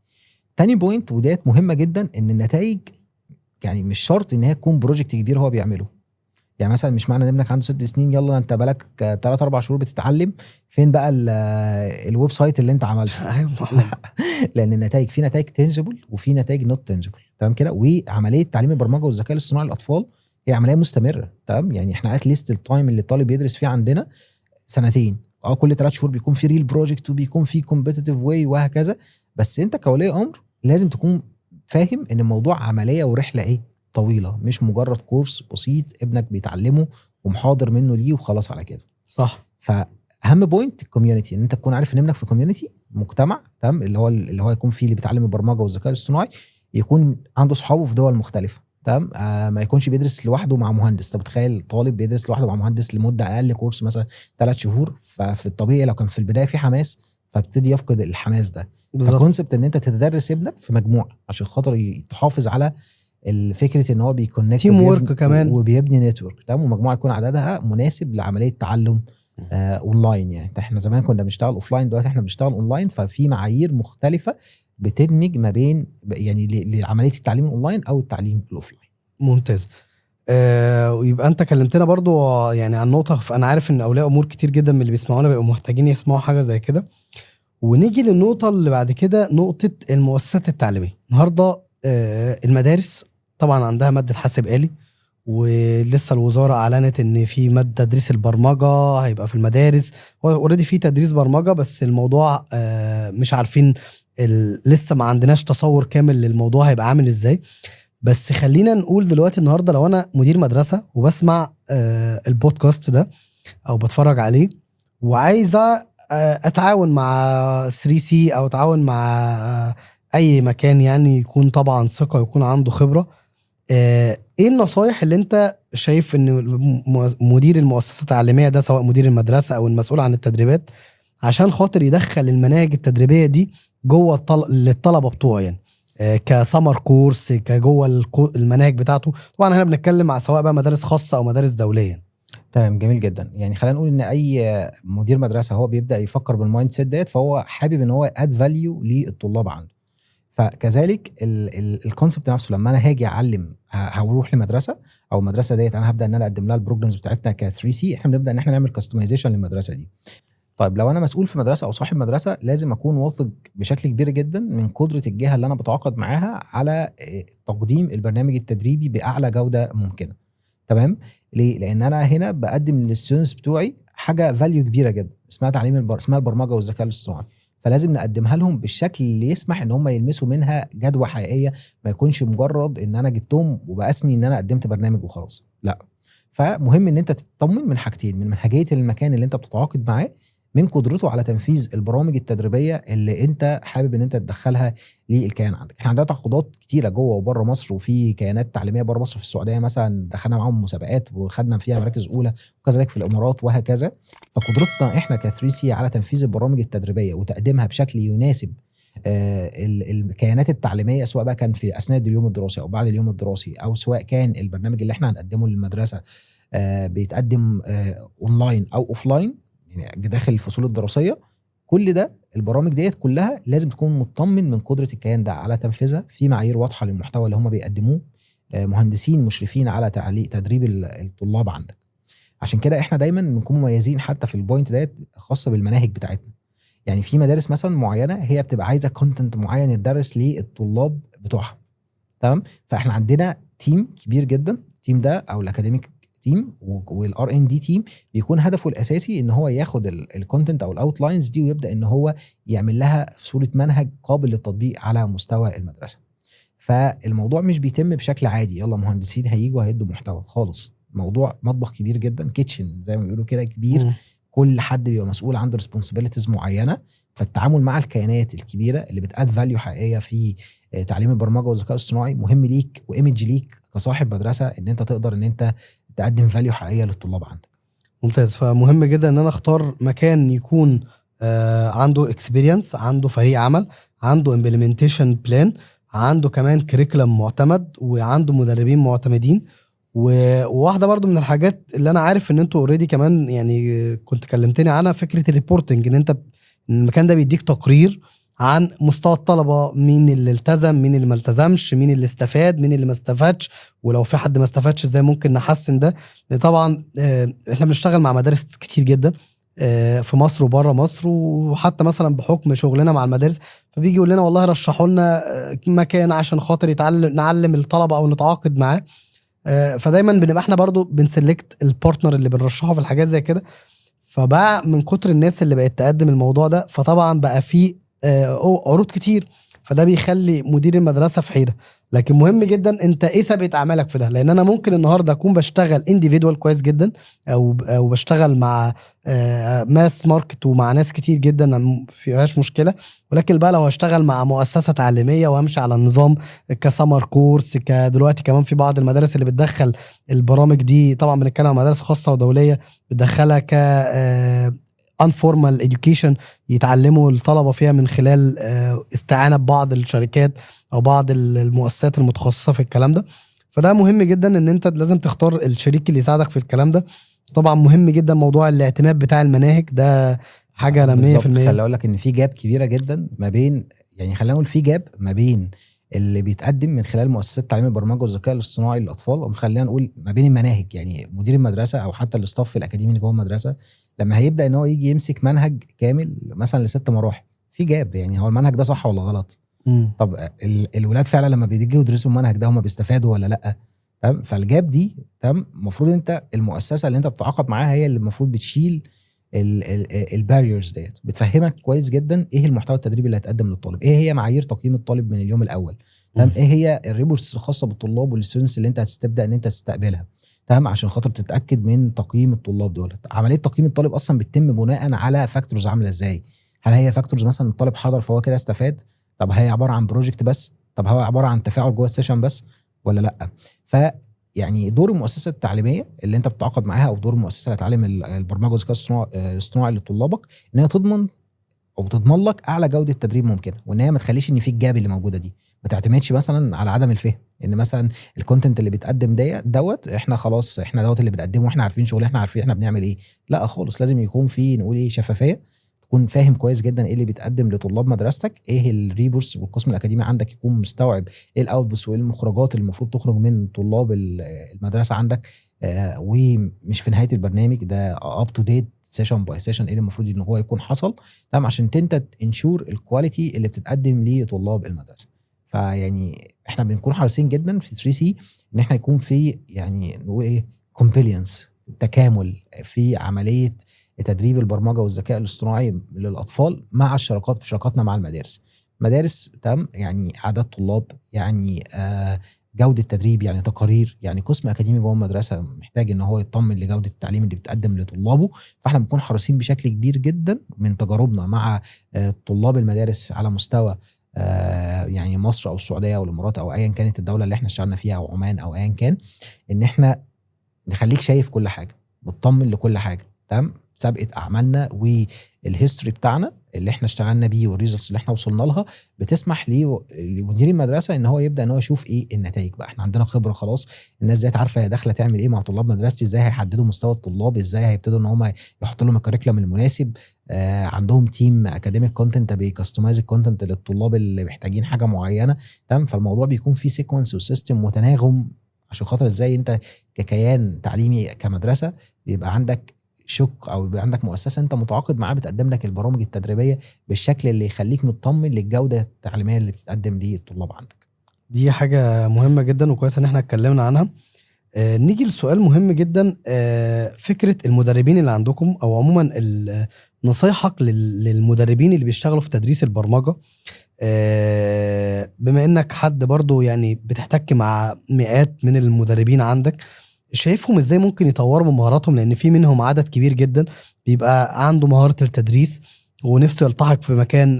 تاني point وديت مهمة جدا، ان النتائج يعني مش شرط ان هي تكون project كبير هو بيعمله. يعني مثلا مش معنى ان ابنك عنده 6 سنين يلا انت بقالك 3 4 شهور بتتعلم، فين بقى ال website اللي انت عملته؟ لا، لان النتائج في نتائج tangible وفي نتائج not tangible، تمام كده. وعملية تعليم البرمجة والذكاء الاصطناعي للاطفال هي عملية مستمره، تمام. يعني احنا at least ال time اللي الطالب بيدرس فيه عندنا سنتين، كل 3 شهور بيكون في real project وبيكون في competitive way وهكذا. بس انت كولي امر لازم تكون فاهم ان الموضوع عملية ورحله ايه طويله، مش مجرد course بسيط ابنك بيتعلمه ومحاضر منه ليه وخلاص على كده. فاهم point ال community، ان انت تكون عارف ان ابنك في community، مجتمع، تمام، اللي هو يكون فيه اللي بيتعلم البرمجة والذكاء الاصطناعي، يكون عنده اصحابه في دول مختلفه، تمام، ما يكونش بيدرس لوحده مع مهندس. طب تخيل طالب بيدرس لوحده مع مهندس لمدة اقل course مثلا 3 شهور، ففي الطبيعي لو كان في البداية في حماس فابتدي يفقد الحماس ده. ف concept ان انت تدرس ابنك في مجموعة عشان خاطر تحافظ على الفكرة ان هو بي connect teamwork كمان. وبيبني network، تمام، ومجموعة يكون عددها مناسب لعملية تعلم اونلاين. يعني احنا زمان كنا بنشتغل offline، دلوقتي احنا بنشتغل اونلاين، ففي معايير مختلفة بتدمج ما بين يعني لعملية التعليم الاونلاين او التعليم ال offline. ممتاز. ويبقى انت كلمتنا برضو يعني عن نقطه، انا عارف ان اولياء امور كتير جدا من اللي بيسمعونا بيبقوا محتاجين يسمعوا حاجة زي كده. ونيجي للنقطة اللي بعد كده، نقطة المؤسسات التعليميه. النهارده المدارس طبعا عندها مادة حاسب آلي، ولسه الوزارة اعلنت ان في مادة تدريس البرمجة هيبقى في المدارس. هو already في تدريس برمجه، بس الموضوع مش عارفين لسه ما عندناش تصور كامل للموضوع هيبقى عامل ازاي. بس خلينا نقول دلوقتي النهارده لو انا مدير مدرسه وبسمع البودكاست ده او بتفرج عليه وعايزه اتعاون مع 3C او اتعاون مع اي مكان، يعني يكون طبعا ثقة ويكون عنده خبره، ايه النصايح اللي انت شايف ان مدير المؤسسة التعليمية ده، سواء مدير المدرسة او المسؤول عن التدريبات، عشان خاطر يدخل المناهج التدريبية دي جوه للطلبة بتوعه، يعني ك summer course، كجوه المناهج بتاعته؟ طبعا احنا بنتكلم مع سواء بقى مدارس خاصة او مدارس دوليه. تمام، جميل جدا. يعني خلينا نقول ان اي مدير مدرسه هو بيبدا يفكر بال mindset ديت، فهو حابب ان هو add value للطلاب عنده. فكذلك ال concept نفسه، لما انا هاجي اعلم هروح لمدرسة او المدرسة ديت انا هبدا ان انا اقدم لها ال programs بتاعتنا ك 3C، احنا بنبدا ان احنا نعمل customization للمدرسة دي. طيب لو انا مسؤول في مدرسه او صاحب مدرسه، لازم اكون واثق بشكل كبير جدا من قدره الجهة اللي انا بتعاقد معاها على تقديم البرنامج التدريبي باعلى جوده ممكنه، تمام. ليه؟ لان انا هنا بقدم لل students بتوعي حاجة value كبيرة جدا اسمها البرمجة والذكاء الاصطناعي، فلازم نقدمها لهم بالشكل اللي يسمح ان هم يلمسوا منها جدوى حقيقيه، ما يكونش مجرد ان انا جبتهم وبقى اسمي ان انا قدمت برنامج وخلاص، لا. فمهم ان انت تطمن من حاجتين: من منهجيه المكان اللي انت بتتعاقد معاه، من قدرته على تنفيذ البرامج التدريبية اللي انت حابب ان انت تدخلها للكيان عندك. احنا عندنا تعاقدات كتيرة جوه وبره مصر، وفي كيانات تعليمية بره مصر، في السعودية مثلا دخلنا معاهم مسابقات وخدنا فيها مراكز اولى، وكذلك في الامارات وهكذا. فقدرتنا احنا ك 3C على تنفيذ البرامج التدريبية وتقديمها بشكل يناسب الكيانات التعليميه، سواء بقى كان في اثناء اليوم الدراسي او بعد اليوم الدراسي، او سواء كان البرنامج اللي احنا هنقدمه للمدرسة بيتقدم اونلاين او offline، يعني داخل الفصول الدراسيه، كل ده البرامج ديت كلها لازم تكون مطمن من قدره الكيان ده على تنفيذها، في معايير واضحة للمحتوى اللي هم بيقدموه، مهندسين مشرفين على تعليق تدريب الطلاب عندك. عشان كده احنا دايما بنكون مميزين حتى في ال point ديت الخاصة بالمناهج بتاعتنا. يعني في مدارس مثلا معينة هي بتبقى عايزه content معين يتدرس للطلاب بتوعها، تمام، فاحنا عندنا team كبير جدا، ال team ده او ال academic team وال R&D team بيكون هدفه الاساسي ان هو ياخد ال content او ال outlines دي ويبدا ان هو يعمل لها في صوره منهج قابل للتطبيق على مستوى المدرسه. فالموضوع مش بيتم بشكل عادي، يلا مهندسين هيجوا هيدوا محتوى خالص. موضوع مطبخ كبير جدا، kitchen زي ما بيقولوا كده كبير. كل حد بيبقى مسؤول عنده responsibilities معينه، فالتعامل مع الكيانات الكبيرة اللي بت add value حقيقية في تعليم البرمجة والذكاء الاصطناعي مهم ليك و image ليك كصاحب مدرسه، ان انت تقدر ان انت تقدم value حقيقية للطلاب عندك. ممتاز. فمهم جدا ان انا اختار مكان يكون عنده experience، عنده فريق عمل، عنده implementation plan، عنده كمان curriculum معتمد، وعنده مدربين معتمدين. وواحدة برضو من الحاجات اللي انا عارف ان انتوا already كمان يعني كنت كلمتني عنها، فكرة ال reporting، ان انت المكان ده بيديك تقرير عن مستوى الطلبه، مين اللي التزم، مين اللي ما التزمش، مين اللي استفاد، مين اللي ما استفادش، ولو في حد ما استفادش ازاي ممكن نحسن ده. لان طبعا احنا بنشتغل مع مدارس كتير جدا في مصر وبره مصر، وحتى مثلا بحكم شغلنا مع المدارس فبيجي يقول لنا والله رشحوا لنا مكان عشان خاطر يتعلم نعلم الطلبة او نتعاقد معاه. فدايما بنبقى احنا برضو بن select ال partner اللي بنرشحه في الحاجات زي كده. فبقى من كتر الناس اللي بقت تقدم الموضوع ده، فطبعا بقى في عروض كتير، فده بيخلي مدير المدرسة في حيره. لكن مهم جدا انت ايه سابقه اعمالك في ده، لان انا ممكن النهارده اكون بشتغل individual كويس جدا او بشتغل مع mass market ومع ناس كتير جدا ما فيهاش مشكله، ولكن بقى لو هشتغل مع مؤسسة تعليمية وامشي على النظام ك summer course، كدلوقتي كمان في بعض المدارس اللي بتدخل البرامج دي، طبعا بنتكلم عن مدارس خاصة ودوليه، بتدخلها ك informal education يتعلموا الطلبة فيها من خلال استعانه ببعض الشركات او بعض المؤسسات المتخصصة في الكلام ده. فده مهم جدا ان انت لازم تختار الشريك اللي يساعدك في الكلام ده. طبعا مهم جدا موضوع الاعتماد بتاع المناهج، ده حاجة انا 100%. بالظبط. خلي اقول لك ان في gap كبيرة جدا ما بين، يعني خلينا نقول في gap ما بين اللي بيتقدم من خلال مؤسسات تعليم البرمجة والذكاء الاصطناعي للاطفال، وخلينا نقول ما بين المناهج. يعني مدير المدرسة او حتى ال staff الاكاديمي اللي جوه المدرسة لما هيبدا ان هو يجي يمسك منهج كامل مثلا لست مراحل، في gap. يعني هو المنهج ده صح ولا غلط؟ طب الولاد فعلا لما بيجوا يدرسوا المنهج ده هم بيستفادوا ولا لا؟ تمام. فال gap دي، تمام، المفروض انت المؤسسة اللي انت بتتعاقد معاها هي اللي المفروض بتشيل ال barriers ديت، بتفهمك كويس جدا ايه المحتوى التدريبي اللي هيتقدم للطالب، ايه هي معايير تقييم الطالب من اليوم الاول، تمام، ايه هي ال reports الخاصة بالطلاب وال students اللي انت هتبدا ان انت تستقبلها، تمام، عشان خاطر تتاكد من تقييم الطلاب دول. عملية تقييم الطالب اصلا بتتم بناء على factors عامله ازاي؟ هل هي factors مثلا الطالب حضر فهو كده استفاد؟ طب هي عبارة عن project بس؟ طب هو عبارة عن تفاعل جوه ال session بس ولا لا؟ ف يعني دور المؤسسة التعليمية اللي انت بتتعاقد معاها او دور المؤسسة اللي هتعلم البرمجة والذكاء الاصطناعي لطلابك، ان هي تضمن او تضمن لك اعلى جوده تدريب ممكنه، وان هي ما تخليش ان في ال gap اللي موجودة دي، ما تعتمدش مثلا على عدم الفهم، ان مثلا ال content اللي بيتقدم دوت احنا خلاص احنا دوت اللي بنقدمه واحنا عارفين شغل، احنا عارفين احنا بنعمل ايه. لا خالص، لازم يكون في نقول ايه شفافيه، تكون فاهم كويس جدا ايه اللي بيتقدم لطلاب مدرستك، ايه ال reports، والقسم الاكاديمي عندك يكون مستوعب ايه ال outputs وايه المخرجات اللي المفروض تخرج من طلاب المدرسة عندك، ومش في نهاية البرنامج ده up to date session by session ايه اللي المفروض ان هو يكون حصل، تمام، عشان انت ensure ال quality اللي بتتقدم لطلاب المدرسة. فيعني احنا بنكون حريصين جدا في 3C ان احنا يكون في يعني نقول ايه compliance، تكامل في عملية تدريب البرمجة والذكاء الاصطناعي للاطفال مع الشراكات، في شراكاتنا مع المدارس. مدارس، تمام، يعني اعداد طلاب، يعني جوده تدريب، يعني تقارير، يعني قسم اكاديمي جوه المدرسة محتاج ان هو يطمن لجوده التعليم اللي بتقدم لطلابه. فاحنا بنكون حريصين بشكل كبير جدا من تجاربنا مع طلاب المدارس على مستوى يعني مصر او السعودية او الامارات او ايا كانت الدولة اللي احنا اشتغلنا فيها او عمان او ايا كان، ان احنا نخليك شايف كل حاجة، مطمن لكل حاجة، تمام. سابقه اعمالنا وال history بتاعنا اللي احنا اشتغلنا بيه وال results اللي احنا وصلنا لها بتسمح لمدير المدرسة ان هو يبدا ان هو يشوف ايه النتائج. بقى احنا عندنا خبره خلاص، الناس ديت عارفه هي داخله تعمل ايه مع طلاب مدرستي، ازاي هيحددوا مستوى الطلاب، ازاي هيبتدوا ان هم يحطوا لهم ال curriculum المناسب، عندهم team academic content بي customize ال content للطلاب اللي محتاجين حاجة معينة، تمام. فالموضوع بيكون فيه sequence و system وتناغم عشان خاطر ازاي انت ككيان تعليمي كمدرسه يبقى عندك شق او يبقى عندك مؤسسة انت متعاقد معاها بتقدم لك البرامج التدريبية بالشكل اللي يخليك مطمن للجودة التعليمية اللي بتتقدم للطلاب عندك. دي حاجة مهمة جدا وكويس ان احنا اتكلمنا عنها. نيجي لسؤال مهم جدا، فكرة المدربين اللي عندكم او عموما نصايحك للمدربين اللي بيشتغلوا في تدريس البرمجة، بما انك حد برضو يعني بتحتك مع مئات من المدربين عندك، شايفهم ازاي ممكن يطوروا من مهاراتهم؟ لان في منهم عدد كبير جدا بيبقى عنده مهارة التدريس ونفسه يلتحق في مكان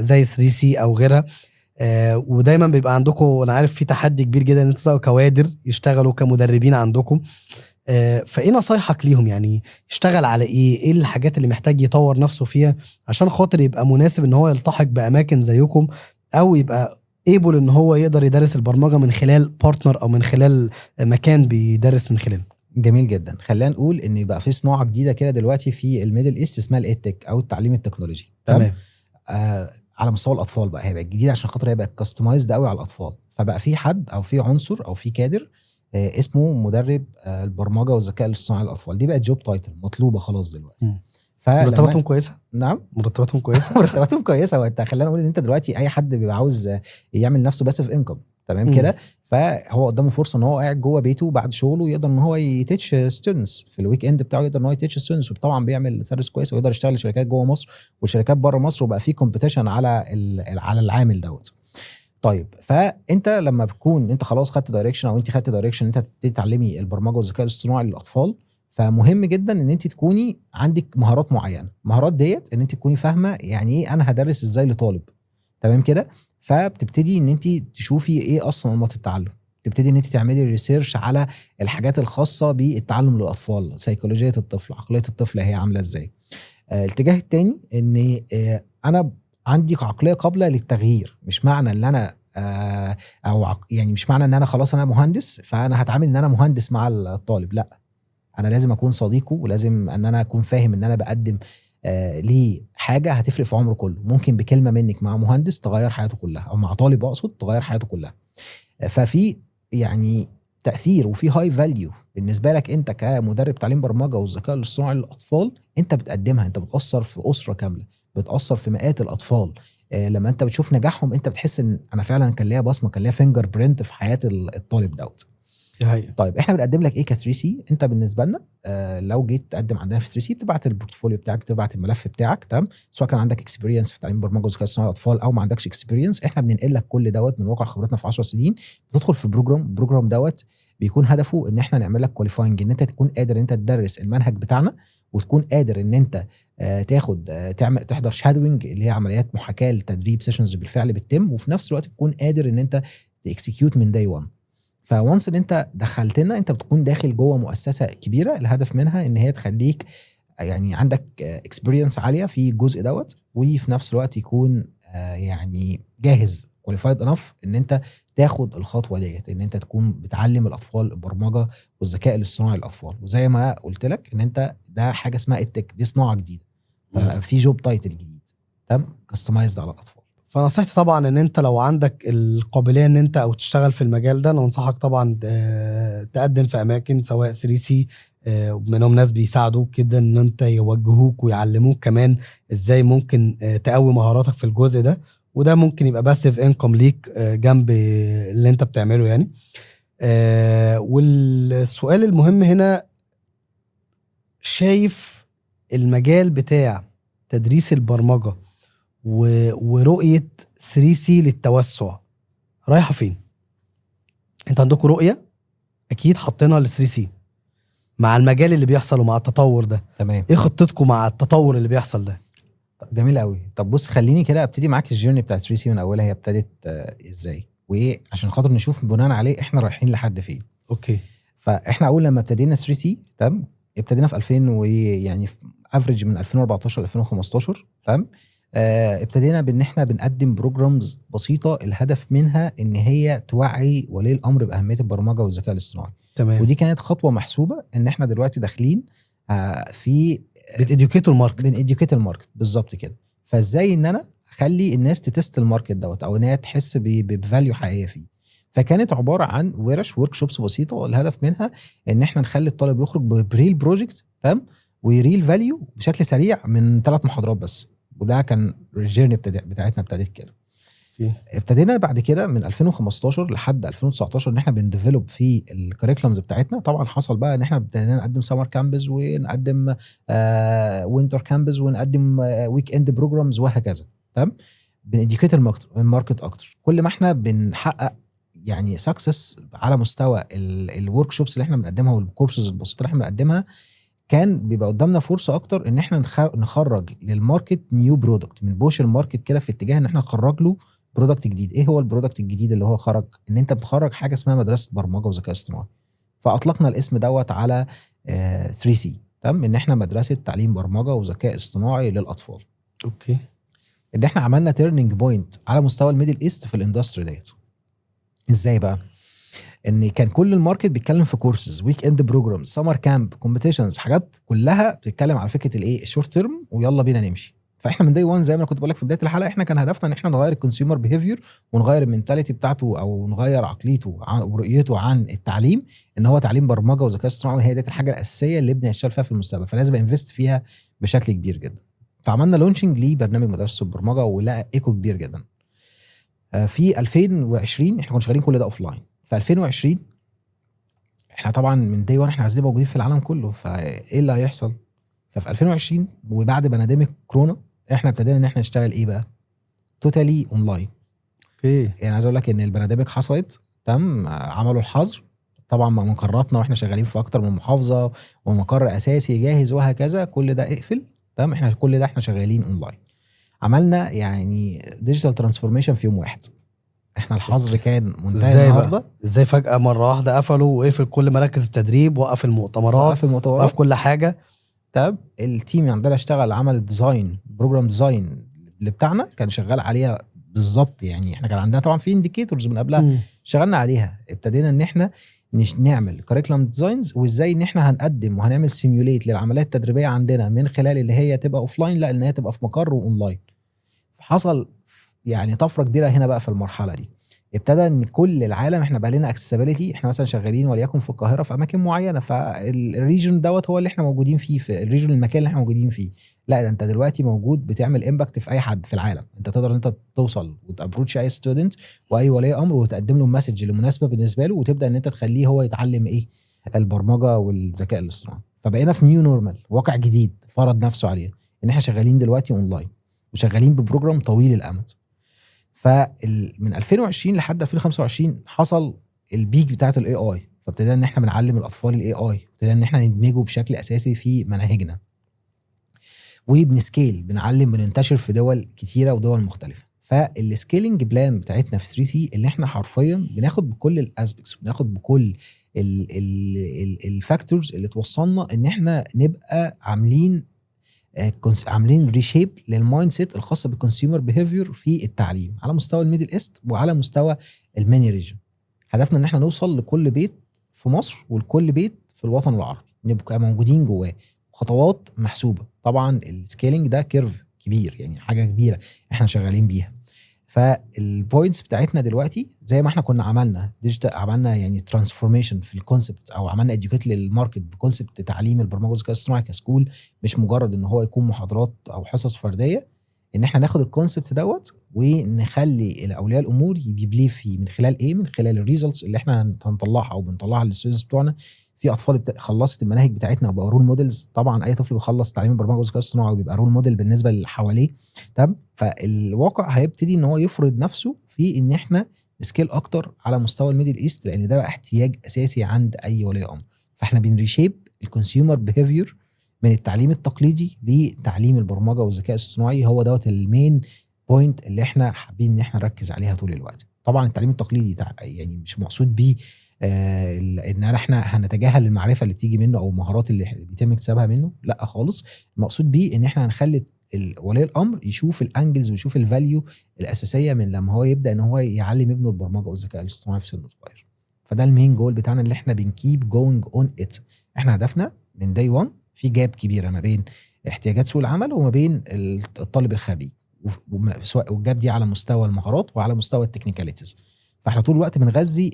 زي 3C او غيرها، ودايما بيبقى عندكم، انا عارف في تحدي كبير جدا ان انتوا تلاقوا كوادر يشتغلوا كمدربين عندكم، فايه نصايحك ليهم؟ يعني يشتغل على ايه؟ ايه الحاجات اللي محتاج يطور نفسه فيها عشان خاطر يبقى مناسب ان هو يلتحق باماكن زيكم، او يبقى able ان هو يقدر يدرس البرمجة من خلال partner او من خلال مكان بيدرس من خلاله؟ جميل جدا. خلينا نقول ان يبقى في صناعة جديدة كده دلوقتي في ال Middle East اسمها ال edtech او التعليم التكنولوجي. تمام. على مستوى الاطفال بقى هيبقى جديد عشان خاطر هيبقى customized قوي على الاطفال. فبقى في حد او في عنصر او في كادر اسمه مدرب البرمجة والذكاء الاصطناعي للاطفال. دي بقت job title مطلوبه خلاص دلوقتي. مرتباتهم كويسة؟ نعم، مرتباتهم كويسة. مرتباتهم كويسه. وانت خلينا نقول ان انت دلوقتي اي حد بيبقى عاوز يعمل نفسه passive income، تمام كده، فهو قدامه فرصة ان هو قاعد جوه بيته بعد شغله يقدر ان هو ي teach students في ال weekend بتاعه، يقدر ان هو ي teach students، وطبعا بيعمل service كويس ويقدر يشتغل لشركات جوه مصر وشركات بره مصر، وبقى في competition على العامل دوت. طيب، فانت لما بتكون انت خلاص خدت direction او انت خدت direction انت تبتدي تعلمي البرمجة والذكاء الاصطناعي للاطفال، فمهم جدا ان انت تكوني عندك مهارات معينه. المهارات ديت ان انت تكوني فاهمه يعني ايه انا هدرس ازاي لطالب، تمام كده. فبتبتدي ان انت تشوفي ايه اصلا انماط التعلم، تبتدي ان انت تعملي research على الحاجات الخاصة بالتعلم للاطفال، سيكولوجية الطفل، عقلية الطفل هي عامله ازاي. الاتجاه الثاني ان انا عندي عقلية قابله للتغيير. مش معنى ان انا او يعني مش معنى ان انا خلاص انا مهندس فانا هتعامل ان انا مهندس مع الطالب، لا، انا لازم اكون صديقه، ولازم ان انا اكون فاهم ان انا بقدم ليه حاجة هتفرق في عمره كله. ممكن بكلمه منك مع مهندس تغير حياته كلها، او مع طالب اقصد تغير حياته كلها. ففي يعني تاثير وفي high value بالنسبة لك انت كمدرب تعليم برمجة والذكاء الاصطناعي للاطفال انت بتقدمها. انت بتاثر في اسره كامله، بتاثر في مئات الاطفال. لما انت بتشوف نجاحهم انت بتحس ان انا فعلا كان ليا بصمه، كان ليا fingerprint في حياة الطالب دوت. دي حقيقة. طيب، احنا بنقدم لك ايه ك 3C؟ انت بالنسبة لنا لو جيت تقدم عندنا في 3C بتبعت ال portfolio بتاعك، بتبعت الملف بتاعك، تمام، سواء كان عندك experience في تعليم برمجة والذكاء الاصطناعي للاطفال او ما عندكش experience، احنا بننقل لك كل دوت من واقع خبرتنا في 10 سنين. بتدخل في program، program دوت بيكون هدفه ان احنا نعمل لك qualifying، ان انت تكون قادر ان انت تدرس المنهج بتاعنا، وتكون قادر ان انت تاخد تعمل تحضر shadowing اللي هي عمليات محاكاة لتدريب sessions بالفعل بتتم، وفي نفس الوقت تكون قادر ان انت ت execute من day 1. ف once ان انت دخلتنا انت بتكون داخل جوه مؤسسة كبيرة الهدف منها ان هي تخليك يعني عندك experience عالية في الجزء دوت، وفي نفس الوقت يكون يعني جاهز qualified enough ان انت تاخد الخطوة ديت، ان انت تكون بتعلم الاطفال البرمجة والذكاء الاصطناعي للاطفال. وزي ما قلت لك ان انت ده حاجة اسمها ال tech، دي صناعة جديده، ففي job title جديد تمام customized على الاطفال. فنصيحتي طبعا ان انت لو عندك القابلية ان انت او تشتغل في المجال ده، انا انصحك طبعا تقدم في اماكن سواء 3C، منهم ناس بيساعدوك جدا ان انت يوجهوك ويعلموك كمان ازاي ممكن تقوي مهاراتك في الجزء ده، وده ممكن يبقى passive income ليك جنب اللي انت بتعمله يعني. والسؤال المهم هنا، شايف المجال بتاع تدريس البرمجة ورؤية 3C للتوسع رايحة فين؟ انت عندكم رؤية اكيد حاطينها ل 3C مع المجال اللي بيحصل ومع التطور ده. تمام. ايه خطتكم مع التطور اللي بيحصل ده؟ طب جميل قوي. طب بص، خليني كده ابتدي معاك ال journey بتاعت 3C من اولها، هي ابتدت ازاي وايه، عشان خاطر نشوف بناء عليه احنا رايحين لحد فين. okay. فاحنا اول لما ابتدينا 3C، تمام، ابتدينا في 2000 و يعني average من 2014 ل 2015، تمام، ابتدينا بان احنا بنقدم programs بسيطة الهدف منها ان هي توعي ولي الامر باهمية البرمجة والذكاء الاصطناعي. ودي كانت خطوة محسوبه، ان احنا دلوقتي داخلين في بت educate وا ال market. بن educate ال market بالظبط كده. فازاي ان انا اخلي الناس ت test ال market دوت او ان هي تحس ب value حقيقية فيه؟ فكانت عبارة عن ورش workshops بسيطة الهدف منها ان احنا نخلي الطالب يخرج ب real project، تمام، و real value بشكل سريع من 3 محاضرات بس. وده كان ال journey بتاعتنا ابتدت كده. ابتدينا بعد كده من 2015 لحد 2019 ان احنا بن develop في ال curriculums بتاعتنا. طبعا حصل بقى ان احنا ابتدينا نقدم summer camps ونقدم winter camps ونقدم weekend programs وهكذا، تمام، بن educate ال market اكتر. كل ما احنا بنحقق يعني success على مستوى ال workshops اللي احنا بنقدمها والكورسز البسيطة اللي احنا بنقدمها، كان بيبقى قدامنا فرصة اكتر ان احنا نخرج لل market new product، بن push ال market كده في اتجاه ان احنا نخرج له product جديد. ايه هو ال product الجديد اللي هو خرج؟ ان انت بتخرج حاجة اسمها مدرسه برمجة وذكاء اصطناعي. فاطلقنا الاسم دوت على 3C، تمام، ان احنا مدرسه تعليم برمجة وذكاء اصطناعي للاطفال. ان احنا عملنا turning point على مستوى ال Middle East في ال industry ديت. ازاي بقى؟ ان كان كل ال market بيتكلم في courses، weekend programs، summer camp، competitions، حاجات كلها بتتكلم على فكرة الايه؟ ال short term ويلا بينا نمشي. فاحنا من day 1 زي ما انا كنت بقول لك في بداية الحلقه، احنا كان هدفنا ان احنا نغير ال consumer behavior ونغير ال mentality بتاعته او نغير عقليته ورؤيته عن التعليم، ان هو تعليم برمجة وذكاء اصطناعي وهي ديت الحاجة الاساسية اللي ابني هيشتغل فيها في المستقبل، فلازم invest فيها بشكل كبير جدا. فعملنا launching لبرنامج مدرسه البرمجة ولقى echo كبير جدا. في 2020 احنا كنا شغالين كل ده offline. في 2020 احنا طبعا من day 1 احنا عايزين نبقى موجودين في العالم كله، فايه اللي هيحصل؟ ففي 2020 وبعد pandemic كورونا احنا ابتدينا ان احنا نشتغل ايه بقى؟ totally online. يعني عايز اقول لك ان ال pandemic حصلت، تمام، عملوا الحظر طبعا مع مقراتنا واحنا شغالين في اكتر من محافظة ومقر اساسي جاهز وهكذا، كل ده اقفل، تمام، احنا كل ده احنا شغالين اونلاين. عملنا يعني digital transformation في يوم واحد. احنا الحظر كان منتهي ازاي النهارده. بقى؟ ازاي فجأة مرة واحدة قفلوا وقفل كل مراكز التدريب، وقف المؤتمرات، وقف المؤتمرات، وقف كل حاجة؟ تمام، ال team عندنا اشتغل، عمل design، program design اللي بتاعنا كان شغال عليها بالظبط. يعني احنا كان عندنا طبعا في indicators من قبلها اشتغلنا عليها. ابتدينا ان احنا نعمل curriculum designs وازاي ان احنا هنقدم وهنعمل simulate للعمليات التدريبية عندنا من خلال اللي هي تبقى offline، لا ان هي تبقى في مقر واونلاين. حصل يعني طفرة كبيرة هنا بقى في المرحلة دي. ابتدى ان كل العالم احنا بقى لنا accessibility. احنا مثلا شغالين وليكن في القاهرة في اماكن معينه، فال region دوت هو اللي احنا موجودين فيه، في ال region المكان اللي احنا موجودين فيه. لا، ده انت دلوقتي موجود بتعمل impact في اي حد في العالم. انت تقدر ان انت توصل وت approach اي student واي ولي امر وتقدم له ال message اللي مناسبة بالنسبة له، وتبدا ان انت تخليه هو يتعلم ايه؟ البرمجة والذكاء الاصطناعي. فبقينا في new normal، واقع جديد فرض نفسه علينا، ان احنا شغالين دلوقتي اونلاين وشغالين ب program طويل الامد. فمن 2020 لحد 2025 حصل ال peak بتاعت ال AI، فابتدينا ان احنا بنعلم الاطفال ال AI، ابتدينا ان احنا ندمجه بشكل اساسي في مناهجنا وبن scale، بنعلم، بننتشر في دول كتيرة ودول مختلفه. فال scaling plan بتاعتنا في 3C اللي احنا حرفيا بناخد بكل ال aspects، بناخد بكل ال factors اللي توصلنا ان احنا نبقى عاملين reshape لل mindset الخاصة بال consumer behavior في التعليم على مستوى ال Middle East وعلى مستوى ال MENA region. هدفنا ان احنا نوصل لكل بيت في مصر ولكل بيت في الوطن العربي، نبقى موجودين جواه. خطوات محسوبة طبعا. ال scaling ده curve كبير، يعني حاجة كبيرة احنا شغالين بيها. فال points بتاعتنا دلوقتي زي ما احنا كنا عملنا digital، عملنا يعني transformation في ال concept او عملنا educate لل market ب concept تعليم البرمجة والذكاء الاصطناعي ك school، مش مجرد ان هو يكون محاضرات او حصص فرديه، ان احنا ناخد ال concept دوت ونخلي اولياء الامور ي believe فيه من خلال ايه؟ من خلال ال results اللي احنا هنطلعها او بنطلعها لل students بتوعنا. في اطفال خلصت المناهج بتاعتنا وبقوا role models. طبعا اي طفل بيخلص تعليم البرمجة والذكاء الاصطناعي بيبقى role model بالنسبة للي حواليه، تمام. فالواقع هيبتدي ان هو يفرض نفسه في ان احنا ن scale اكتر على مستوى ال Middle East، لان ده بقى احتياج اساسي عند اي ولي امر. فاحنا بن reshape ال consumer behavior من التعليم التقليدي لتعليم البرمجة والذكاء الاصطناعي. هو دوت ال main point اللي احنا حابين ان احنا نركز عليها طول الوقت. طبعا التعليم التقليدي يعني مش مقصود بيه ان احنا هنتجاهل المعرفة اللي بتيجي منه او المهارات اللي بيتم اكتسابها منه، لا خالص. المقصود بيه ان احنا هنخلي ولي الامر يشوف ال angles ويشوف ال value الاساسية من لما هو يبدا ان هو يعلم ابنه البرمجة والذكاء الاصطناعي في سن صغير. فده ال main goal بتاعنا اللي احنا بن keep going on it. احنا هدفنا من day 1 في gap كبيرة ما بين احتياجات سوق العمل وما بين الطالب الخريج، سواء وال gap دي على مستوى المهارات وعلى مستوى ال technicalities. فاحنا طول الوقت بنغذي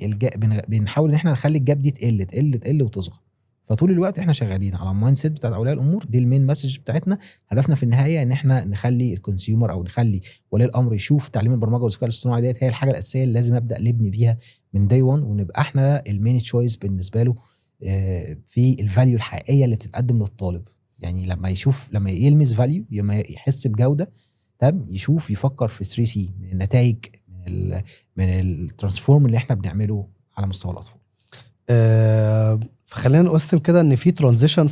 بنحاول ان احنا نخلي ال gap دي تقل تقل تقل وتصغر. فطول الوقت احنا شغالين على ال mindset بتاعت اولياء الامور دي، ال main message بتاعتنا. هدفنا في النهاية ان احنا نخلي ال consumer او نخلي ولي الامر يشوف تعليم البرمجة والذكاء الاصطناعي ديت هي الحاجة الاساسية اللي لازم ابدا نبني بيها من day 1، ونبقى احنا ال main choice بالنسبة له في ال value الحقيقية اللي بتتقدم للطالب. يعني لما يشوف، لما يلمس value، لما يحس بجوده، تمام، يشوف، يفكر في 3C من النتائج، من ال transform اللي احنا بنعمله على مستوى الاطفال. فخلينا نقسم كده ان في transition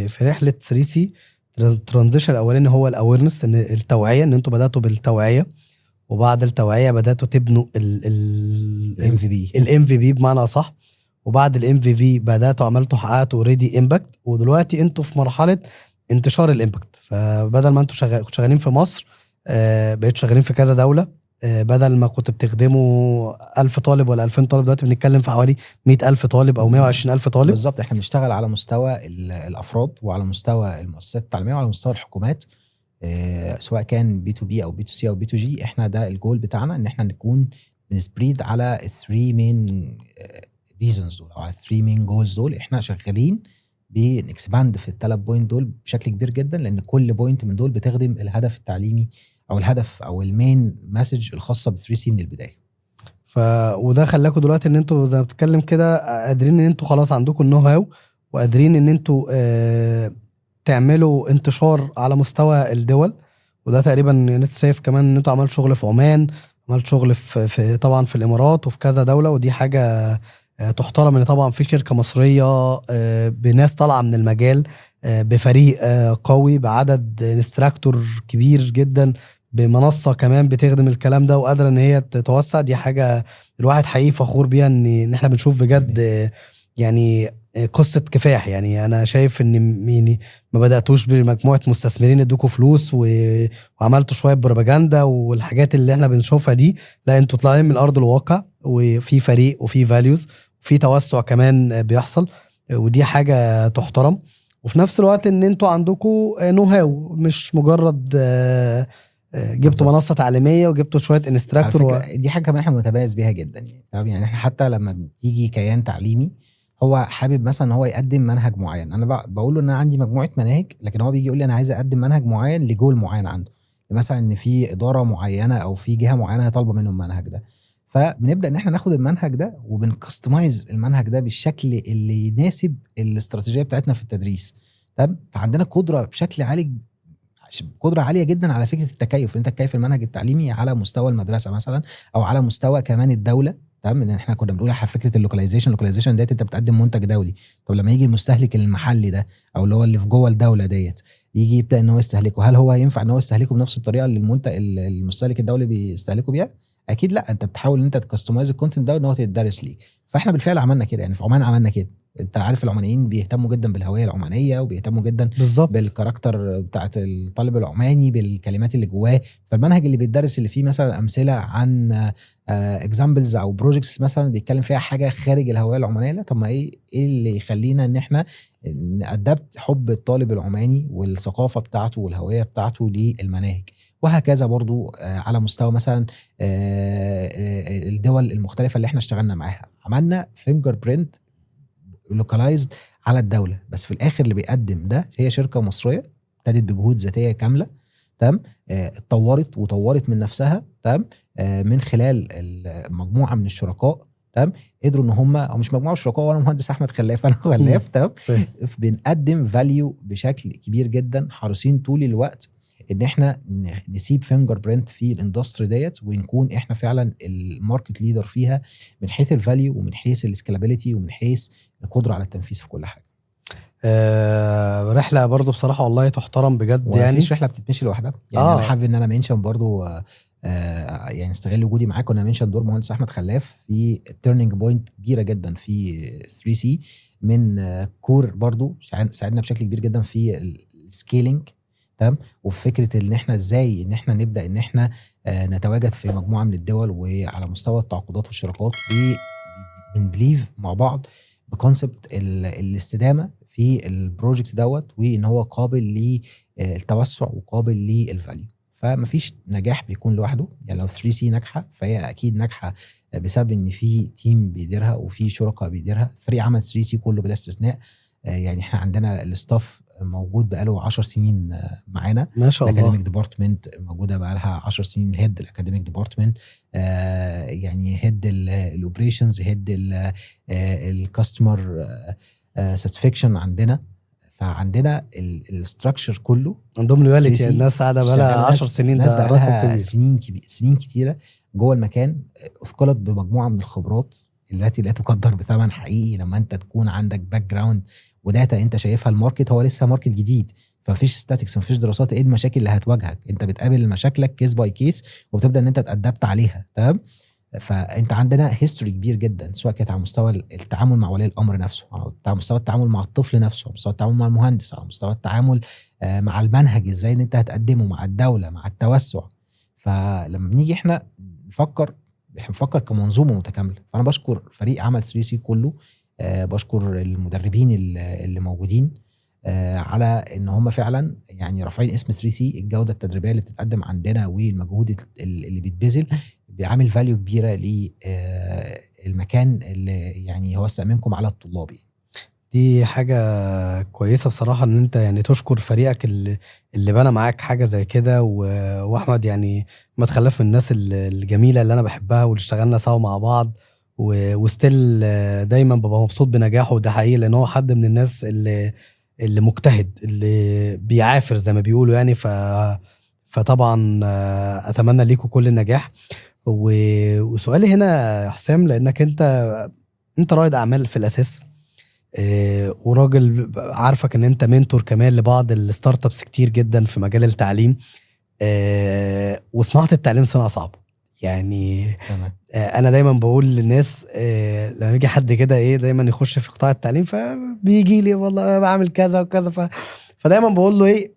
في رحله 3C. ال transition الاولاني هو ال awareness، ان التوعيه، ان انتوا بداتوا بالتوعية، وبعد التوعية بداتوا تبنوا ال MVP. ال MVP بمعنى اصح، وبعد ال MVP بداتوا عملتوا حققتوا already impact، ودلوقتي انتوا في مرحلة انتشار ال impact. فبدل ما انتوا شغالين في مصر، بقيتوا شغالين في كذا دوله. بدل ما كنتوا بتخدموا 1000 طالب ولا 2000 طالب، دلوقتي بنتكلم في حوالي 100000 طالب او 120000 طالب. بالظبط، احنا بنشتغل على مستوى الافراد وعلى مستوى المؤسسات التعليمية وعلى مستوى الحكومات، سواء كان بي تو بي او بي تو سي او بي تو جي. احنا ده الجول بتاعنا، ان احنا نكون بن spread على ال 3 main reasons دول او على 3 main goals دول. احنا شغالين بن expand في الثلاث point دول بشكل كبير جدا، لان كل point من دول بتخدم الهدف التعليمي او الهدف او ال main message الخاصة ب 3C من البدايه. وده خلاكم دلوقتي ان انتوا زي ما بتتكلم كده قادرين ان انتوا خلاص عندكم ال know how، وقادرين ان انتوا تعملوا انتشار على مستوى الدول. وده تقريبا لسه شايف كمان ان انتوا عملتوا شغل في عمان، عملت شغل في طبعا في الامارات وفي كذا دوله، ودي حاجة تحترم ان طبعا في شركة مصرية بناس طالعه من المجال، بفريق قوي، بعدد instructor كبير جدا، بمنصة كمان بتخدم الكلام ده وقادرة ان هي تتوسع. دي حاجة الواحد حقيقي فخور بيها، ان احنا بنشوف بجد يعني قصة كفاح. يعني انا شايف ان يعني ما بداتوش بمجموعه مستثمرين ادوكوا فلوس وعملتوا شوية بروباجندا والحاجات اللي احنا بنشوفها دي، لا، انتوا طالعين من ارض الواقع، وفي فريق وفي values وفي توسع كمان بيحصل، ودي حاجة تحترم. وفي نفس الوقت ان انتوا عندكم know how، مش مجرد جبتوا منصة تعليمية وجبتوا شوية instructor. دي حاجة كمان احنا متميز بيها جدا يعني، تمام؟ يعني احنا حتى لما بتيجي كيان تعليمي هو حابب مثلا ان هو يقدم منهج معين، انا بقول له ان انا عندي مجموعة مناهج، لكن هو بيجي يقول لي انا عايز اقدم منهج معين لجول معين عنده، مثلا ان في ادارة معينة او في جهة معينة هي طالبه منه المنهج ده. فبنبدا ان احنا ناخد المنهج ده وبن customize المنهج ده بالشكل اللي يناسب الاستراتيجية بتاعتنا في التدريس، تمام؟ فعندنا قدره بشكل عالي، قدره عالية جدا على فكرة التكيف، ان انت تكيف المنهج التعليمي على مستوى المدرسة مثلا او على مستوى كمان الدوله، تمام؟ ان احنا كنا بنقول على فكرة ال localization. ال localization ديت انت بتقدم منتج دولي، طب لما يجي المستهلك المحلي ده او اللي هو اللي في جوه الدولة ديت يجي يبدا ان هو يستهلكه، هل هو ينفع ان هو يستهلكه بنفس الطريقة اللي المنتج المستهلك الدولي بيستهلكه بيها؟ اكيد لا. انت بتحاول ان انت ت customize ال content ده ان هو يتدرس ليه. فاحنا بالفعل عملنا كده، يعني في عمان عملنا كده. انت عارف العمانيين بيهتموا جدا بالهوية العمانية وبيهتموا جدا بال character بتاعت الطالب العماني، بالكلمات اللي جواه. فالمنهج اللي بيتدرس اللي فيه مثلا امثلة عن examples او projects مثلا بيتكلم فيها حاجة خارج الهوية العمانيه، لا، طب ما ايه اللي يخلينا ان احنا ن adapt حب الطالب العماني والثقافة بتاعته والهوية بتاعته للمناهج؟ وهكذا برضو على مستوى مثلا الدول المختلفة اللي احنا اشتغلنا معاها، عملنا fingerprint localized على الدوله، بس في الاخر اللي بيقدم ده هي شركة مصرية ابتدت بجهود ذاتية كامله، تمام؟ اتطورت وطورت من نفسها، تمام؟ من خلال مجموعة من الشركاء، تمام؟ قدروا ان هم، او مش مجموعة من الشركاء، وانا مهندس احمد خلاف، انا خلاف، تمام؟ بنقدم value بشكل كبير جدا، حريصين طول الوقت ان احنا نسيب fingerprint في ال industry ديت ونكون احنا فعلا ال market leader فيها من حيث ال value ومن حيث ال scalability ومن حيث القدرة على التنفيذ في كل حاجه. رحله برضو بصراحة والله تحترم بجد يعني. مفيش رحله بتتمشي لوحدها يعني. انا حابب ان انا mention برضو يعني استغل وجودي معاك وانا mention دور مهندس احمد خلاف في turning point كبيرة جدا في 3C من core، برضو ساعدنا بشكل كبير جدا في ال scaling، تمام؟ وفي فكرة ان احنا ازاي ان احنا نبدا ان احنا نتواجد في مجموعة من الدول وعلى مستوى التعاقدات والشراكات، بن believe مع بعض ب concept الاستدامة في ال project دوت، وان هو قابل للتوسع وقابل لل value. فمفيش نجاح بيكون لوحده، يعني لو 3C ناجحة فهي اكيد ناجحة بسبب ان في team بيديرها وفي شركاء بيديرها. فريق عمل 3C كله بلا استثناء، يعني احنا عندنا ال staff موجود بقاله 10 سنين معانا. ما شاء الله. ال academic department موجودة بقالها 10 سنين، head ال academic department، يعني head ال operations، head ال customer satisfaction عندنا. فعندنا ال structure كله عندهم loyalty، الناس قاعدة بقالها 10 سنين. ناس بقالها سنين كبير، سنين كتيرة جوه المكان، اثقلت بمجموعه من الخبرات. التي لا تقدر بثمن حقيقي. لما انت تكون عندك background و data انت شايفها، ال market هو لسه market جديد، فمفيش statistics، مفيش دراسات ايه المشاكل اللي هتواجهك، انت بتقابل مشاكلك case by case وبتبدا ان انت ت adapt عليها. تمام؟ فانت عندنا history كبير جدا، سواء كانت على مستوى التعامل مع ولي الامر نفسه، على مستوى التعامل مع الطفل نفسه، على مستوى التعامل مع المهندس، على مستوى التعامل مع المنهج، ازاي ان انت هتقدمه مع الدوله، مع التوسع. فلما بنيجي احنا نفكر، احنا بنفكر كمنظومة متكامله. فانا بشكر فريق عمل 3C كله، بشكر المدربين اللي موجودين على ان هم فعلا يعني رافعين اسم 3C. الجودة التدريبية اللي بتتقدم عندنا والمجهود اللي بيتبذل بيعمل value كبيرة للمكان اللي يعني هو استأمنكم على الطلاب يعني. دي حاجة كويسة بصراحة ان انت يعني تشكر فريقك اللي بنى معاك حاجة زي كده. واحمد يعني ما تخلف من الناس الجميلة اللي انا بحبها واللي اشتغلنا سوا مع بعض، و still دايما ببقى مبسوط بنجاحه، وده حقيقي لان هو حد من الناس اللي مجتهد، اللي بيعافر زي ما بيقولوا يعني. فطبعا اتمنى ليكم كل النجاح. وسؤالي هنا يا حسام، لانك انت رائد اعمال في الاساس، وراجل عارفك ان انت mentor كمان لبعض ال startups كتير جدا في مجال التعليم، وصناعة التعليم صناعة صعبة يعني. انا دايما بقول للناس، لما يجي حد كده ايه دايما يخش في قطاع التعليم، فبيجي لي والله انا بعمل كذا وكذا، فدايما بقول له ايه،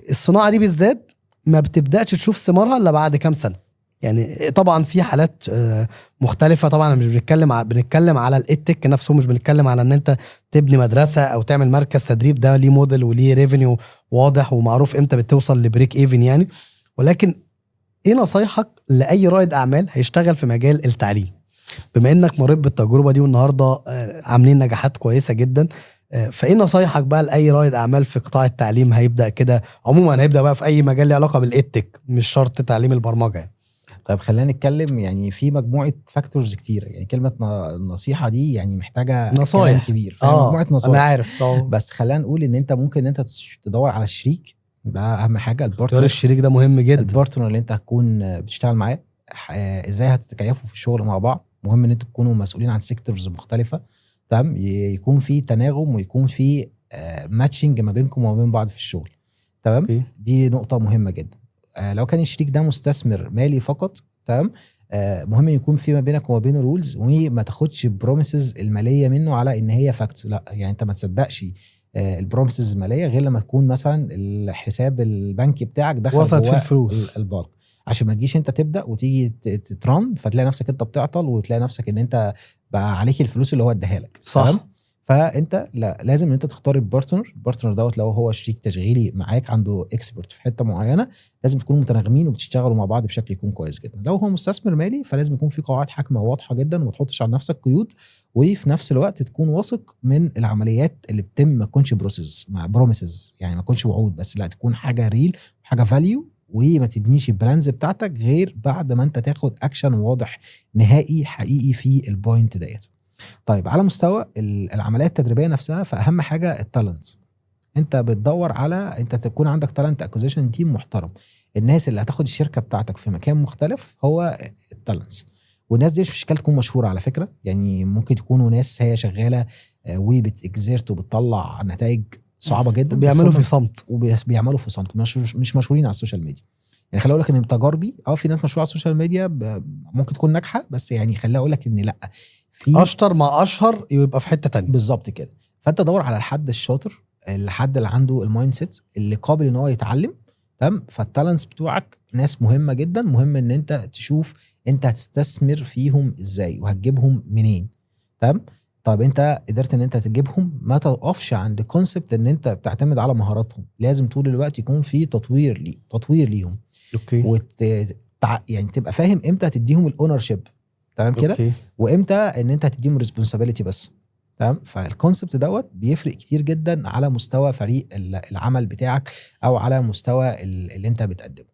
الصناعة دي بالذات ما بتبداش تشوف ثمارها الا بعد كام سنة يعني. طبعا في حالات مختلفة، طبعا مش بنتكلم على ال edtech نفسه، مش بنتكلم على ان انت تبني مدرسه او تعمل مركز تدريب، ده ليه موديل وليه revenue واضح ومعروف امتى بتوصل ل break even يعني. ولكن ايه نصايحك لاي رائد اعمال هيشتغل في مجال التعليم، بما انك مريت بالتجربة دي والنهارده عاملين نجاحات كويسة جدا، فايه نصايحك بقى لاي رائد اعمال في قطاع التعليم هيبدا كده عموما، هيبدا بقى في اي مجال له علاقة بال edtech، مش شرط تعليم البرمجة يعني؟ طيب خلينا نتكلم، يعني في مجموعة factors كتيرة، يعني كلمة النصيحة دي يعني محتاجه نصايح كلام كبير، مجموعة نصايح. انا عارف طبعا. بس خلينا نقول ان انت ممكن ان انت تدور على الشريك، ده اهم حاجة. ال partner، الشريك ده مهم جدا، ال partner اللي انت هتكون بتشتغل معاه، ازاي هتتكيفوا في الشغل مع بعض. مهم ان انتوا تكونوا مسؤولين عن sectors مختلفة، تمام، يكون في تناغم ويكون في matching ما بينكم وما بين بعض في الشغل، تمام. دي نقطة مهمة جدا. لو كان الشريك ده مستثمر مالي فقط، تمام، مهم يكون في ما بينك وما بينه rules، وما تاخدش promises المالية منه على ان هي fact، لا يعني انت ما تصدقش ال promises المالية غير لما تكون مثلا الحساب البنكي بتاعك دخل وصلت في الفلوس البنك، عشان ما تجيش انت تبدا وتيجي ت run فتلاقي نفسك انت بتعطل، وتلاقي نفسك ان انت بقى عليك الفلوس اللي هو اداها لك. صح. فانت لا، لازم ان انت تختار ال partner. ال partner دوت لو هو شريك تشغيلي معاك عنده expert في حتة معينة، لازم تكونوا متناغمين وبتشتغلوا مع بعض بشكل يكون كويس جدا. لو هو مستثمر مالي فلازم يكون في قواعد حاكمه واضحة جدا، وما تحطش على نفسك قيود، وفي نفس الوقت تكون واثق من العمليات اللي بتتم، ما تكونش process مع promises، يعني ما تكونش وعود بس، لا تكون حاجة real، حاجة value، وما تبنيش ال plans بتاعتك غير بعد ما انت تاخد اكشن واضح نهائي حقيقي في ال point ديت. طيب على مستوى العمليات التدريبية نفسها، فاهم حاجة ال talent. انت بتدور على انت تكون عندك talent acquisition team محترم. الناس اللي هتاخد الشركة بتاعتك في مكان مختلف هو ال talents، والناس دي مش اشكال تكون مشهورة على فكرة، يعني ممكن تكونوا ناس هي شغالة وبت exert وبتطلع نتائج صعبة جدا، بيعملوا في صمت، وبيعملوا في صمت، مش مشهورين على ال social media. يعني خليني اقول لك ان تجاربي، في ناس مشهورة على ال social media ممكن تكون ناجحة، بس يعني خليني اقول لك ان لا، في اشطر مع اشهر يبقى في حتة تانية. بالظبط كده. فانت دور على الحد الشاطر، الحد اللي عنده ال mindset، اللي قابل ان هو يتعلم، تمام. فال talents بتوعك ناس مهمة جدا، مهم ان انت تشوف انت هتستثمر فيهم ازاي وهتجيبهم منين، تمام. طيب انت قدرت ان انت تجيبهم، ما توقفش عند concept ان انت بتعتمد على مهاراتهم، لازم طول الوقت يكون في تطوير تطوير ليهم. okay. يعني تبقى فاهم امتى هتديهم ال ownership، تمام كده، وامتى ان انت هتديهم responsibility بس، تمام. فال concept دوت بيفرق كتير جدا على مستوى فريق العمل بتاعك، او على مستوى اللي انت بتقدمه.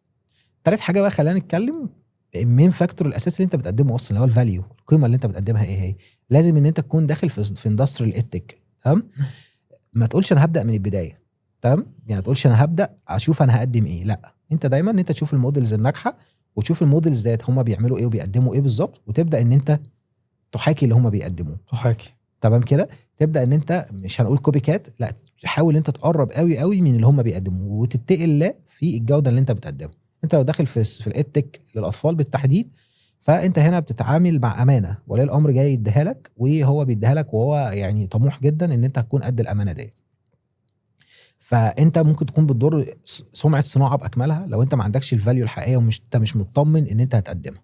تالت حاجة بقى خلينا نتكلم ال main factor الاساسي اللي انت بتقدمه اصلا، اللي هو ال value، القيمة اللي انت بتقدمها ايه هي. لازم ان انت تكون داخل في industry edtech، تمام. ما تقولش انا هبدا من البداية، تمام، يعني ما تقولش انا هبدا اشوف انا هقدم ايه، لا، انت دايما ان انت تشوف ال models الناجحة، وتشوف ال models ديت هم بيعملوا ايه وبيقدموا ايه بالظبط، وتبدا ان انت تحاكي اللي هم بيقدموه. تحاكي. تمام كده. تبدا ان انت مش هنقول copycat، لا، تحاول انت تقرب قوي قوي من اللي هم بيقدموه وتتقي الله في الجودة اللي انت بتقدمها. انت لو داخل في ال edtech للاطفال بالتحديد، فانت هنا بتتعامل مع امانه، ولي الامر جاي يديها لك، وهو بيديها لك وهو يعني طموح جدا ان انت هتكون قد الامانة ديت. فانت ممكن تكون بتضر سمعه الصناعة باكملها لو انت ما عندكش ال value الحقيقية، ومش انت مش مطمن ان انت هتقدمها،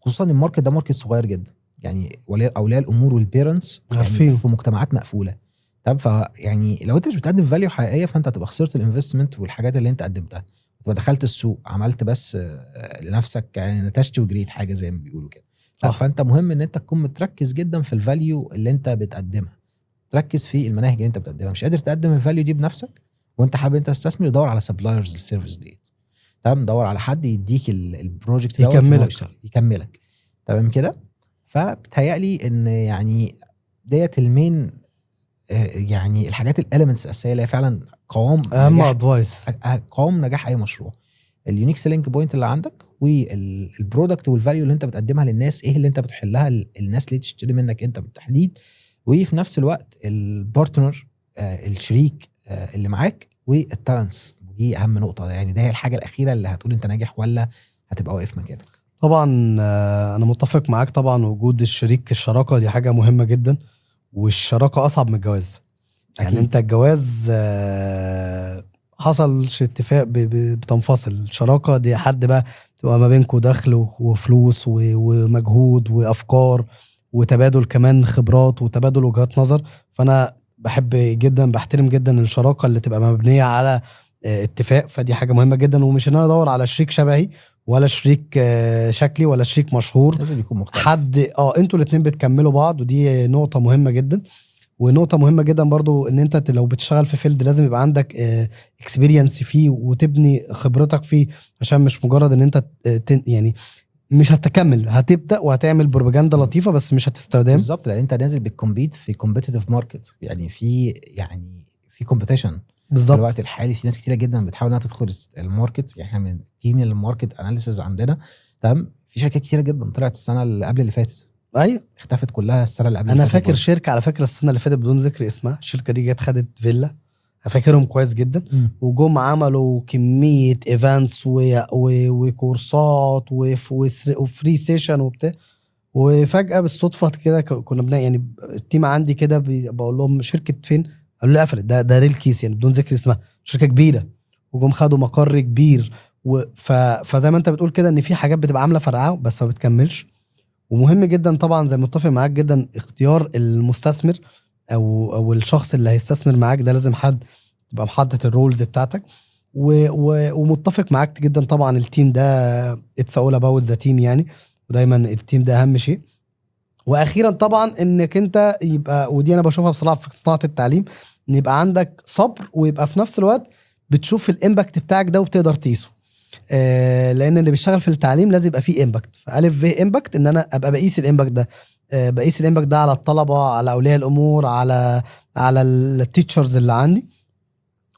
خصوصا ان ال market ده market صغير جدا، يعني اولياء الامور وال parents يعني في مجتمعات مقفولة. طب فيعني لو انت مش بتقدم value حقيقية، فانت هتبقى خسرت ال investment والحاجات اللي انت قدمتها، تبقى دخلت السوق عملت بس لنفسك يعني نتشت وجريت حاجة زي ما بيقولوا كده. فانت مهم ان انت تكون متركز جدا في ال value اللي انت بتقدمها، تركز في المناهج اللي انت بتقدمها. مش قادر تقدم ال value دي بنفسك وانت حابب انت تستثمر، دور على suppliers لل service ديت. تمام، دور على حد يديك ال project دوت يكملك. تمام كده. فبتهيألي ان يعني ديت ال main يعني الحاجات ال elements الاساسية اللي هي فعلا قوام اهم advice، قوام نجاح اي مشروع، ال unique selling point اللي عندك، وال product وال value اللي انت بتقدمها للناس، ايه اللي انت بتحلها الناس ليه تشتري منك انت بالتحديد، وفي نفس الوقت ال partner الشريك اللي معاك، وال talents. ودي اهم نقطة، يعني ده هي الحاجة الاخيرة اللي هتقول انت ناجح ولا هتبقى واقف مكانك. طبعا انا متفق معاك. طبعا وجود الشريك، الشراكة دي حاجة مهمة جدا، والشراكه اصعب من الجواز. يعني أكيد. انت الجواز حصل اتفاق بتنفصل. الشراكة دي حد بقى تبقى ما بينكم دخل وفلوس ومجهود وافكار وتبادل كمان خبرات وتبادل وجهات نظر. فانا بحب جدا، بحترم جدا الشراكة اللي تبقى مبنية على اتفاق، فدي حاجة مهمة جدا. ومش ان انا ادور على شريك شبهي ولا شريك شكلي ولا شريك مشهور، لازم يكون مختلف حد. انتوا الاتنين بتكملوا بعض، ودي نقطة مهمة جدا. ونقطة مهمة جدا برضو ان انت لو بتشتغل في field لازم يبقى عندك experience فيه وتبني خبرتك فيه، عشان مش مجرد ان انت يعني مش هتكمل، هتبدا وهتعمل بروباجندا لطيفة بس مش هتستخدم. بالظبط، لان انت نازل بت compete في competitive market، يعني في competition بالظبط. في الوقت الحالي في ناس كتيرة جدا بتحاول انها تدخل ال market. يعني احنا من team ال market analysis عندنا، تمام، في شركات كتيرة جدا طلعت السنة اللي قبل اللي فاتت، ايوه اختفت كلها السنة اللي قبل. انا فاكر شركة على فكرة السنة اللي فاتت بدون ذكر اسمها، الشركة دي جت خدت فيلا، فاكرهم كويس جدا، وجم عملوا كمية events وكورسات و free session وبتاع. وفجاة بالصدفة كده كنا يعني ال team عندي كده بقول لهم شركة فين، قالوا لي قفلت. ده real case يعني بدون ذكر اسمها، شركة كبيرة وجم خدوا مقر كبير. فزي ما انت بتقول كده ان في حاجات بتبقى عامله فرقعه بس ما بتكملش. ومهم جدا طبعا زي ما متفق معاك جدا اختيار المستثمر او الشخص اللي هيستثمر معاك ده، لازم حد تبقى محدد ال roles بتاعتك. ومتفق معاك جدا طبعا ال team ده it's all about the team يعني، ودايما ال team ده اهم شيء. واخيرا طبعا انك انت يبقى، ودي انا بشوفها بصراحة في صناعة التعليم، ان يبقى عندك صبر ويبقى في نفس الوقت بتشوف ال impact بتاعك ده وبتقدر تقيسه. لان اللي بيشتغل في التعليم لازم يبقى فيه impact. فالف في impact ان انا ابقى بقيس ال impact ده، بقيس ال impact ده على الطلبة، على اولياء الامور، على ال teachers اللي عندي.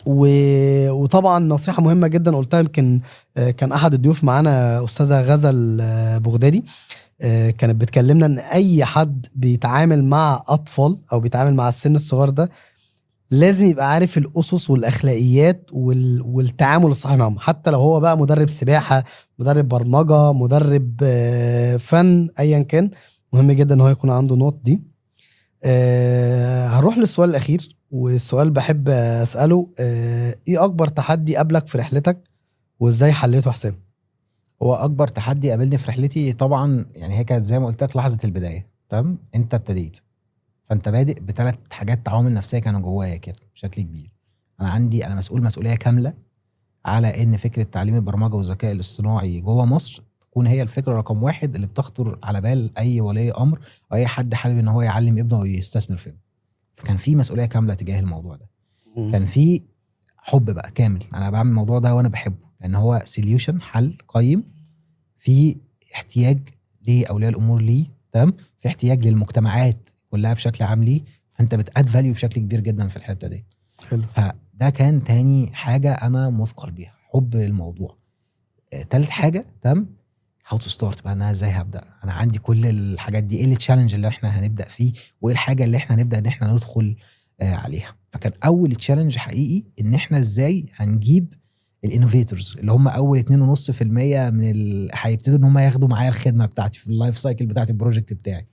وطبعا نصيحة مهمة جدا قلتها يمكن كان احد الضيوف معانا استاذه غزل بغدادي، كانت بتكلمنا ان اي حد بيتعامل مع اطفال او بيتعامل مع السن الصغير ده لازم يبقى عارف الاسس والاخلاقيات والتعامل الصحيح معهم، حتى لو هو بقى مدرب سباحة، مدرب برمجة، مدرب فن، ايا كان. مهم جدا ان هو يكون عنده نقط دي. هنروح للسؤال الاخير، والسؤال بحب اساله، ايه اكبر تحدي قابلك في رحلتك وازاي حليته حسام؟ هو اكبر تحدي قابلني في رحلتي طبعا يعني هي كانت زي ما قلت لك لحظة البداية. تمام، انت ابتديت، فانت بادئ بثلاث حاجات، عوامل نفسية كانوا جوايا كده بشكل كبير. انا مسؤول مسؤولية كاملة على ان فكرة تعليم البرمجة والذكاء الاصطناعي جوه مصر تكون هي الفكرة رقم واحد اللي بتخطر على بال اي ولي امر او اي حد حابب ان هو يعلم ابنه او يستثمر فيه. فكان في مسؤولية كاملة تجاه الموضوع ده. كان في حب بقى كامل، انا بعمل الموضوع ده وانا بحبه، لان هو solution، حل قيم في احتياج لاولياء الامور ليه، تمام، في احتياج للمجتمعات كلها بشكل عام ليه، فانت بت add value بشكل كبير جدا في الحتة دي. حلو. فده كان تاني حاجة انا مثقل بيها، حب الموضوع. تالت حاجة، تمام، how to start بقى، انا ازاي هبدا؟ انا عندي كل الحاجات دي، ايه ال challenge اللي احنا هنبدا فيه؟ وايه الحاجة اللي احنا هنبدا ان احنا ندخل عليها؟ فكان اول challenge حقيقي ان احنا ازاي هنجيب ال innovators اللي هم اول 2.5% من هيبتدوا ان هم ياخدوا معايا الخدمة بتاعتي في ال life cycle بتاعت ال project بتاعي.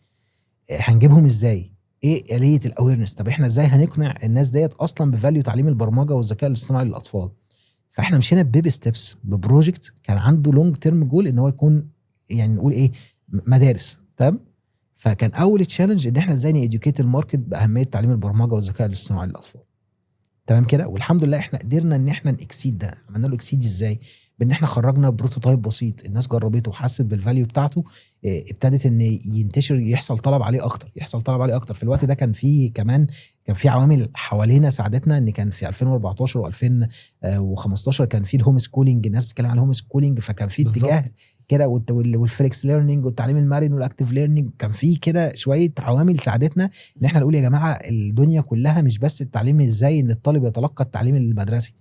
هنجيبهم ازاي؟ ايه آلية ال awareness؟ طب احنا ازاي هنقنع الناس ديت اصلا ب value تعليم البرمجة والذكاء الاصطناعي للاطفال؟ فاحنا مشينا ب baby steps ب project كان عنده long term goal ان هو يكون يعني نقول ايه، مدارس، تمام؟ فكان اول challenge ان احنا ازاي ن educate ال market باهمية تعليم البرمجة والذكاء الاصطناعي للاطفال، تمام كده؟ والحمد لله احنا قدرنا ان احنا ن exceed ده. عملنا له exceed ازاي؟ بان احنا خرجنا prototype بسيط، الناس جربته وحست بال value بتاعته، ابتدت ان ينتشر، يحصل طلب عليه اكتر، يحصل طلب عليه اكتر. في الوقت ده كان في كمان كان في عوامل حوالينا ساعدتنا، ان كان في 2014 و2015 كان في ال homeschooling، الناس بتتكلم عن ال homeschooling، فكان في اتجاه كده وال flex learning والتعليم المرن وال active learning. كان في كده شوية عوامل ساعدتنا ان احنا نقول يا جماعة الدنيا كلها مش بس التعليم، ازاي ان الطالب يتلقى التعليم المدرسي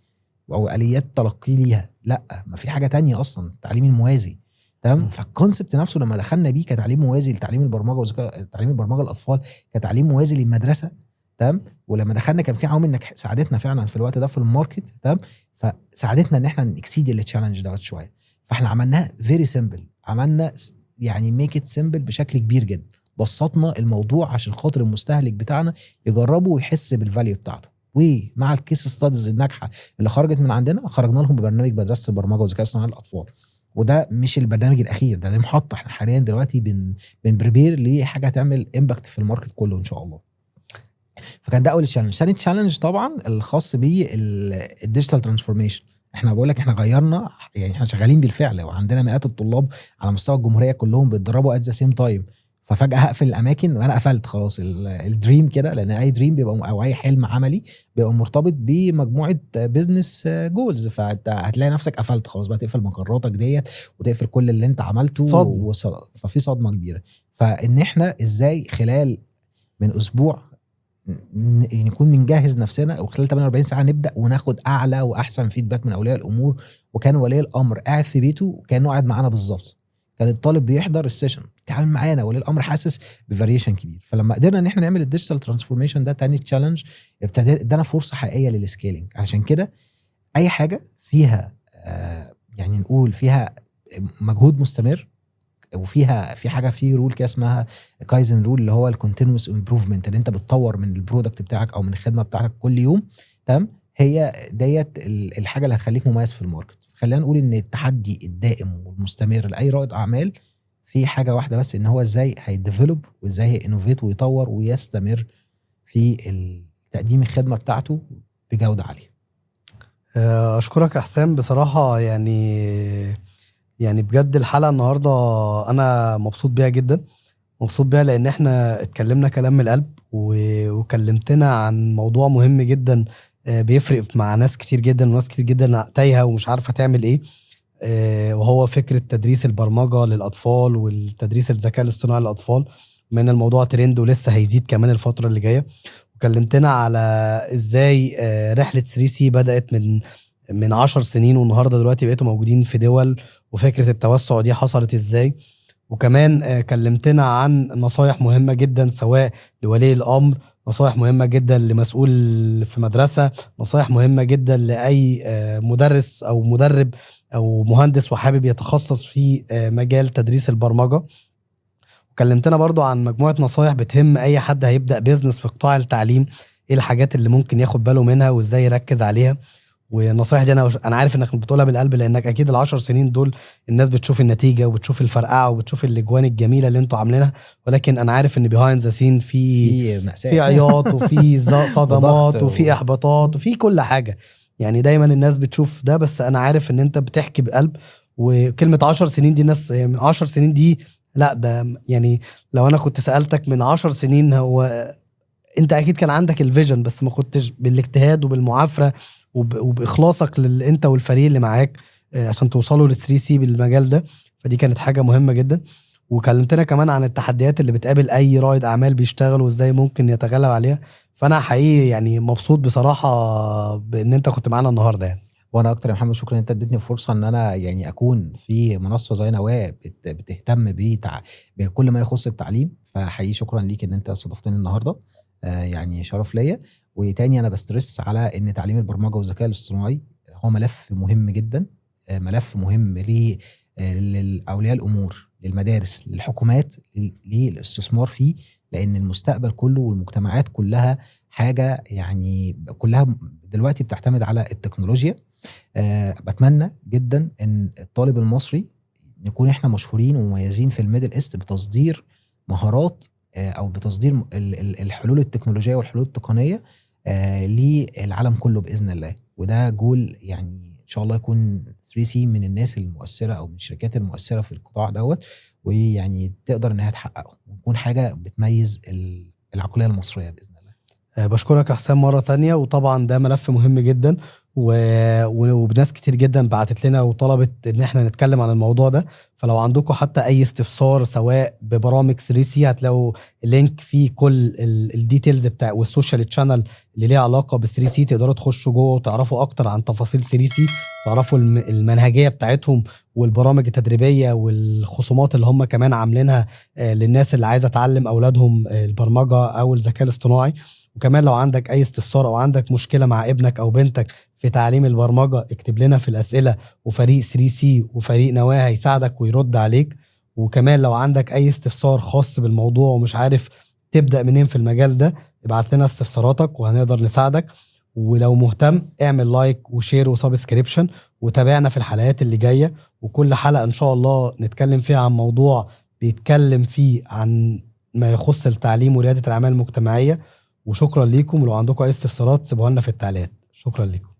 او اليات تلقيه ليها، لا، ما في حاجة تانية اصلا، التعليم الموازي، تمام؟ فال concept نفسه لما دخلنا بيه كتعليم موازي لتعليم البرمجة وذكاء تعليم البرمجة للاطفال كتعليم موازي للمدرسه، تمام؟ ولما دخلنا كان في عوامل انك ساعدتنا فعلا في الوقت ده في ال market، تمام؟ فساعدتنا ان احنا ن exceed ال challenge دوت شويه. فاحنا عملناها very simple، عملنا يعني make it simple بشكل كبير جدا، بسطنا الموضوع عشان خاطر المستهلك بتاعنا يجربه ويحس بال value بتاعته. ومع ال case studies الناجحة اللي خرجت من عندنا، خرجنا لهم ببرنامج مدرسه البرمجة والذكاء الاصطناعي للاطفال. وده مش البرنامج الاخير، ده محطه، احنا حاليا دلوقتي بن prepare لحاجة هتعمل impact في ال market كله ان شاء الله. فكان ده اول challenge. ثاني challenge طبعا الخاص بال digital transformation. احنا بقول لك احنا غيرنا، يعني احنا شغالين بالفعل وعندنا مئات الطلاب على مستوى الجمهورية كلهم بيتدربوا at the same time. ففجاه هقفل الاماكن، وانا قفلت خلاص ال dream كده، لان اي dream بيبقى او اي حلم عملي بيبقى مرتبط بمجموعه business goals. فانت هتلاقي نفسك قفلت خلاص بقى، تقفل مقراتك ديت وتقفل كل اللي انت عملته. صدمة. ففي صدمة كبيره. فان احنا ازاي خلال من اسبوع نكون بنجهز نفسنا، وخلال 48 ساعة نبدا وناخد اعلى واحسن feedback من اولياء الامور. وكان ولي الامر قاعد في بيته كانه قاعد معانا بالظبط، كان الطالب بيحضر ال session بيتعامل معانا، ولي الامر حاسس ب variation كبير. فلما قدرنا ان احنا نعمل ال digital transformation ده، تاني challenge، ابتدى ادانا فرصة حقيقية لل scaling. علشان كده اي حاجة فيها يعني نقول فيها مجهود مستمر، وفيها في حاجة في rule كده اسمها Kaizen rule، اللي هو ال continuous improvement، اللي انت بتطور من ال product بتاعك او من الخدمة بتاعتك كل يوم، تمام؟ هي ديت الحاجة اللي هتخليك مميز في ال market. خلينا نقول ان التحدي الدائم والمستمر لاي رائد اعمال في حاجة واحدة بس، ان هو ازاي هي develop وازاي هي innovate ويطور ويستمر في تقديم الخدمة بتاعته بجوده عالية. اشكرك يا حسام بصراحه، يعني بجد الحلقة النهارده انا مبسوط بيها جدا، مبسوط بيها لان احنا اتكلمنا كلام من القلب، وكلمتنا عن موضوع مهم جدا، بيفرق مع ناس كتير جدا، وناس كتير جدا تايهه ومش عارفه تعمل ايه، وهو فكرة تدريس البرمجة للاطفال والتدريس الذكاء الاصطناعي للاطفال، من الموضوع ترند ولسه هيزيد كمان الفترة اللي جاية. وكلمتنا على ازاي رحله 3C بدات من 10 سنين، والنهارده دلوقتي بقيتوا موجودين في دول، وفكره التوسع دي حصلت ازاي. وكمان كلمتنا عن نصايح مهمة جدا سواء لولي الامر، نصايح مهمة جدا لمسؤول في مدرسه، نصايح مهمة جدا لاي مدرس او مدرب او مهندس وحابب يتخصص في مجال تدريس البرمجة. وكلمتنا برضو عن مجموعة نصايح بتهم اي حد هيبدا business في قطاع التعليم، ايه الحاجات اللي ممكن ياخد باله منها وازاي يركز عليها. والنصايح دي انا عارف انك بتقولها بالقلب، لانك اكيد ال10 سنين دول الناس بتشوف النتيجة وبتشوف الفرقعه وبتشوف الاجوان الجميلة اللي انتوا عاملينها، ولكن انا عارف ان behind the scene في في مأساة، في عياط وفي صدمات وضغط وفي احباطات وفي كل حاجه. يعني دايما الناس بتشوف ده، بس انا عارف ان انت بتحكي بقلب. وكلمه 10 سنين دي، الناس 10 سنين دي لا، ده يعني لو انا كنت سالتك من 10 سنين، هو انت اكيد كان عندك ال vision، بس ما كنتش بالاجتهاد وبالمعافره وباخلاصك انت والفريق اللي معاك عشان توصلوا لل 3C بالمجال ده. فدي كانت حاجة مهمة جدا. وكلمتنا كمان عن التحديات اللي بتقابل اي رائد اعمال بيشتغل وازاي ممكن يتغلب عليها. فانا حقيقي يعني مبسوط بصراحة بان انت كنت معانا النهارده يعني. وانا اكتر يا محمد، شكرا ان انت اديتني فرصة ان انا يعني اكون في منصة زي نواه بتهتم بكل ما يخص التعليم. فحقيقي شكرا ليك ان انت استضفتني النهارده، يعني شرف ليا. وتاني انا ب stress على ان تعليم البرمجة والذكاء الاصطناعي هو ملف مهم جدا، ملف مهم لاولياء الامور، للمدارس، للحكومات، للاستثمار فيه، لان المستقبل كله والمجتمعات كلها حاجة يعني كلها دلوقتي بتعتمد على التكنولوجيا. بتمنى جدا ان الطالب المصري نكون احنا مشهورين ومميزين في ال Middle East بتصدير مهارات، او بتصدير الحلول التكنولوجية والحلول التقنية للعالم كله باذن الله. وده جول يعني ان شاء الله يكون 3C من الناس المؤثرة او من الشركات المؤثرة في القطاع دوت، ويعني تقدر انها تحققه ونكون حاجة بتميز العقلية المصرية باذن الله. بشكرك يا حسام مرة تانية، وطبعا ده ملف مهم جدا وبناس كتير جدا بعتت لنا وطلبت ان احنا نتكلم عن الموضوع ده. فلو عندكم حتى اي استفسار سواء ببرامج 3C، هتلاقوا link فيه كل ال details بتاع وال social channel اللي ليها علاقة ب 3C، تقدروا تخشوا جوه وتعرفوا اكتر عن تفاصيل 3C، تعرفوا المنهجية بتاعتهم والبرامج التدريبية والخصومات اللي هم كمان عاملينها للناس اللي عايزه تعلم اولادهم البرمجة او الذكاء الاصطناعي. وكمان لو عندك اي استفسار او عندك مشكلة مع ابنك او بنتك في تعليم البرمجة، اكتب لنا في الاسئلة، وفريق 3C وفريق نواه هيساعدك ويرد عليك. وكمان لو عندك اي استفسار خاص بالموضوع ومش عارف تبدا منين في المجال ده، ابعت لنا استفساراتك وهنقدر نساعدك. ولو مهتم اعمل like و share و subscription، وتابعنا في الحلقات اللي جاية. وكل حلقة ان شاء الله نتكلم فيها عن موضوع بيتكلم فيه عن ما يخص التعليم ورياده الاعمال المجتمعية. وشكرا ليكم، ولو عندكم اي استفسارات سيبوها لنا في التعليقات. شكرا لكم.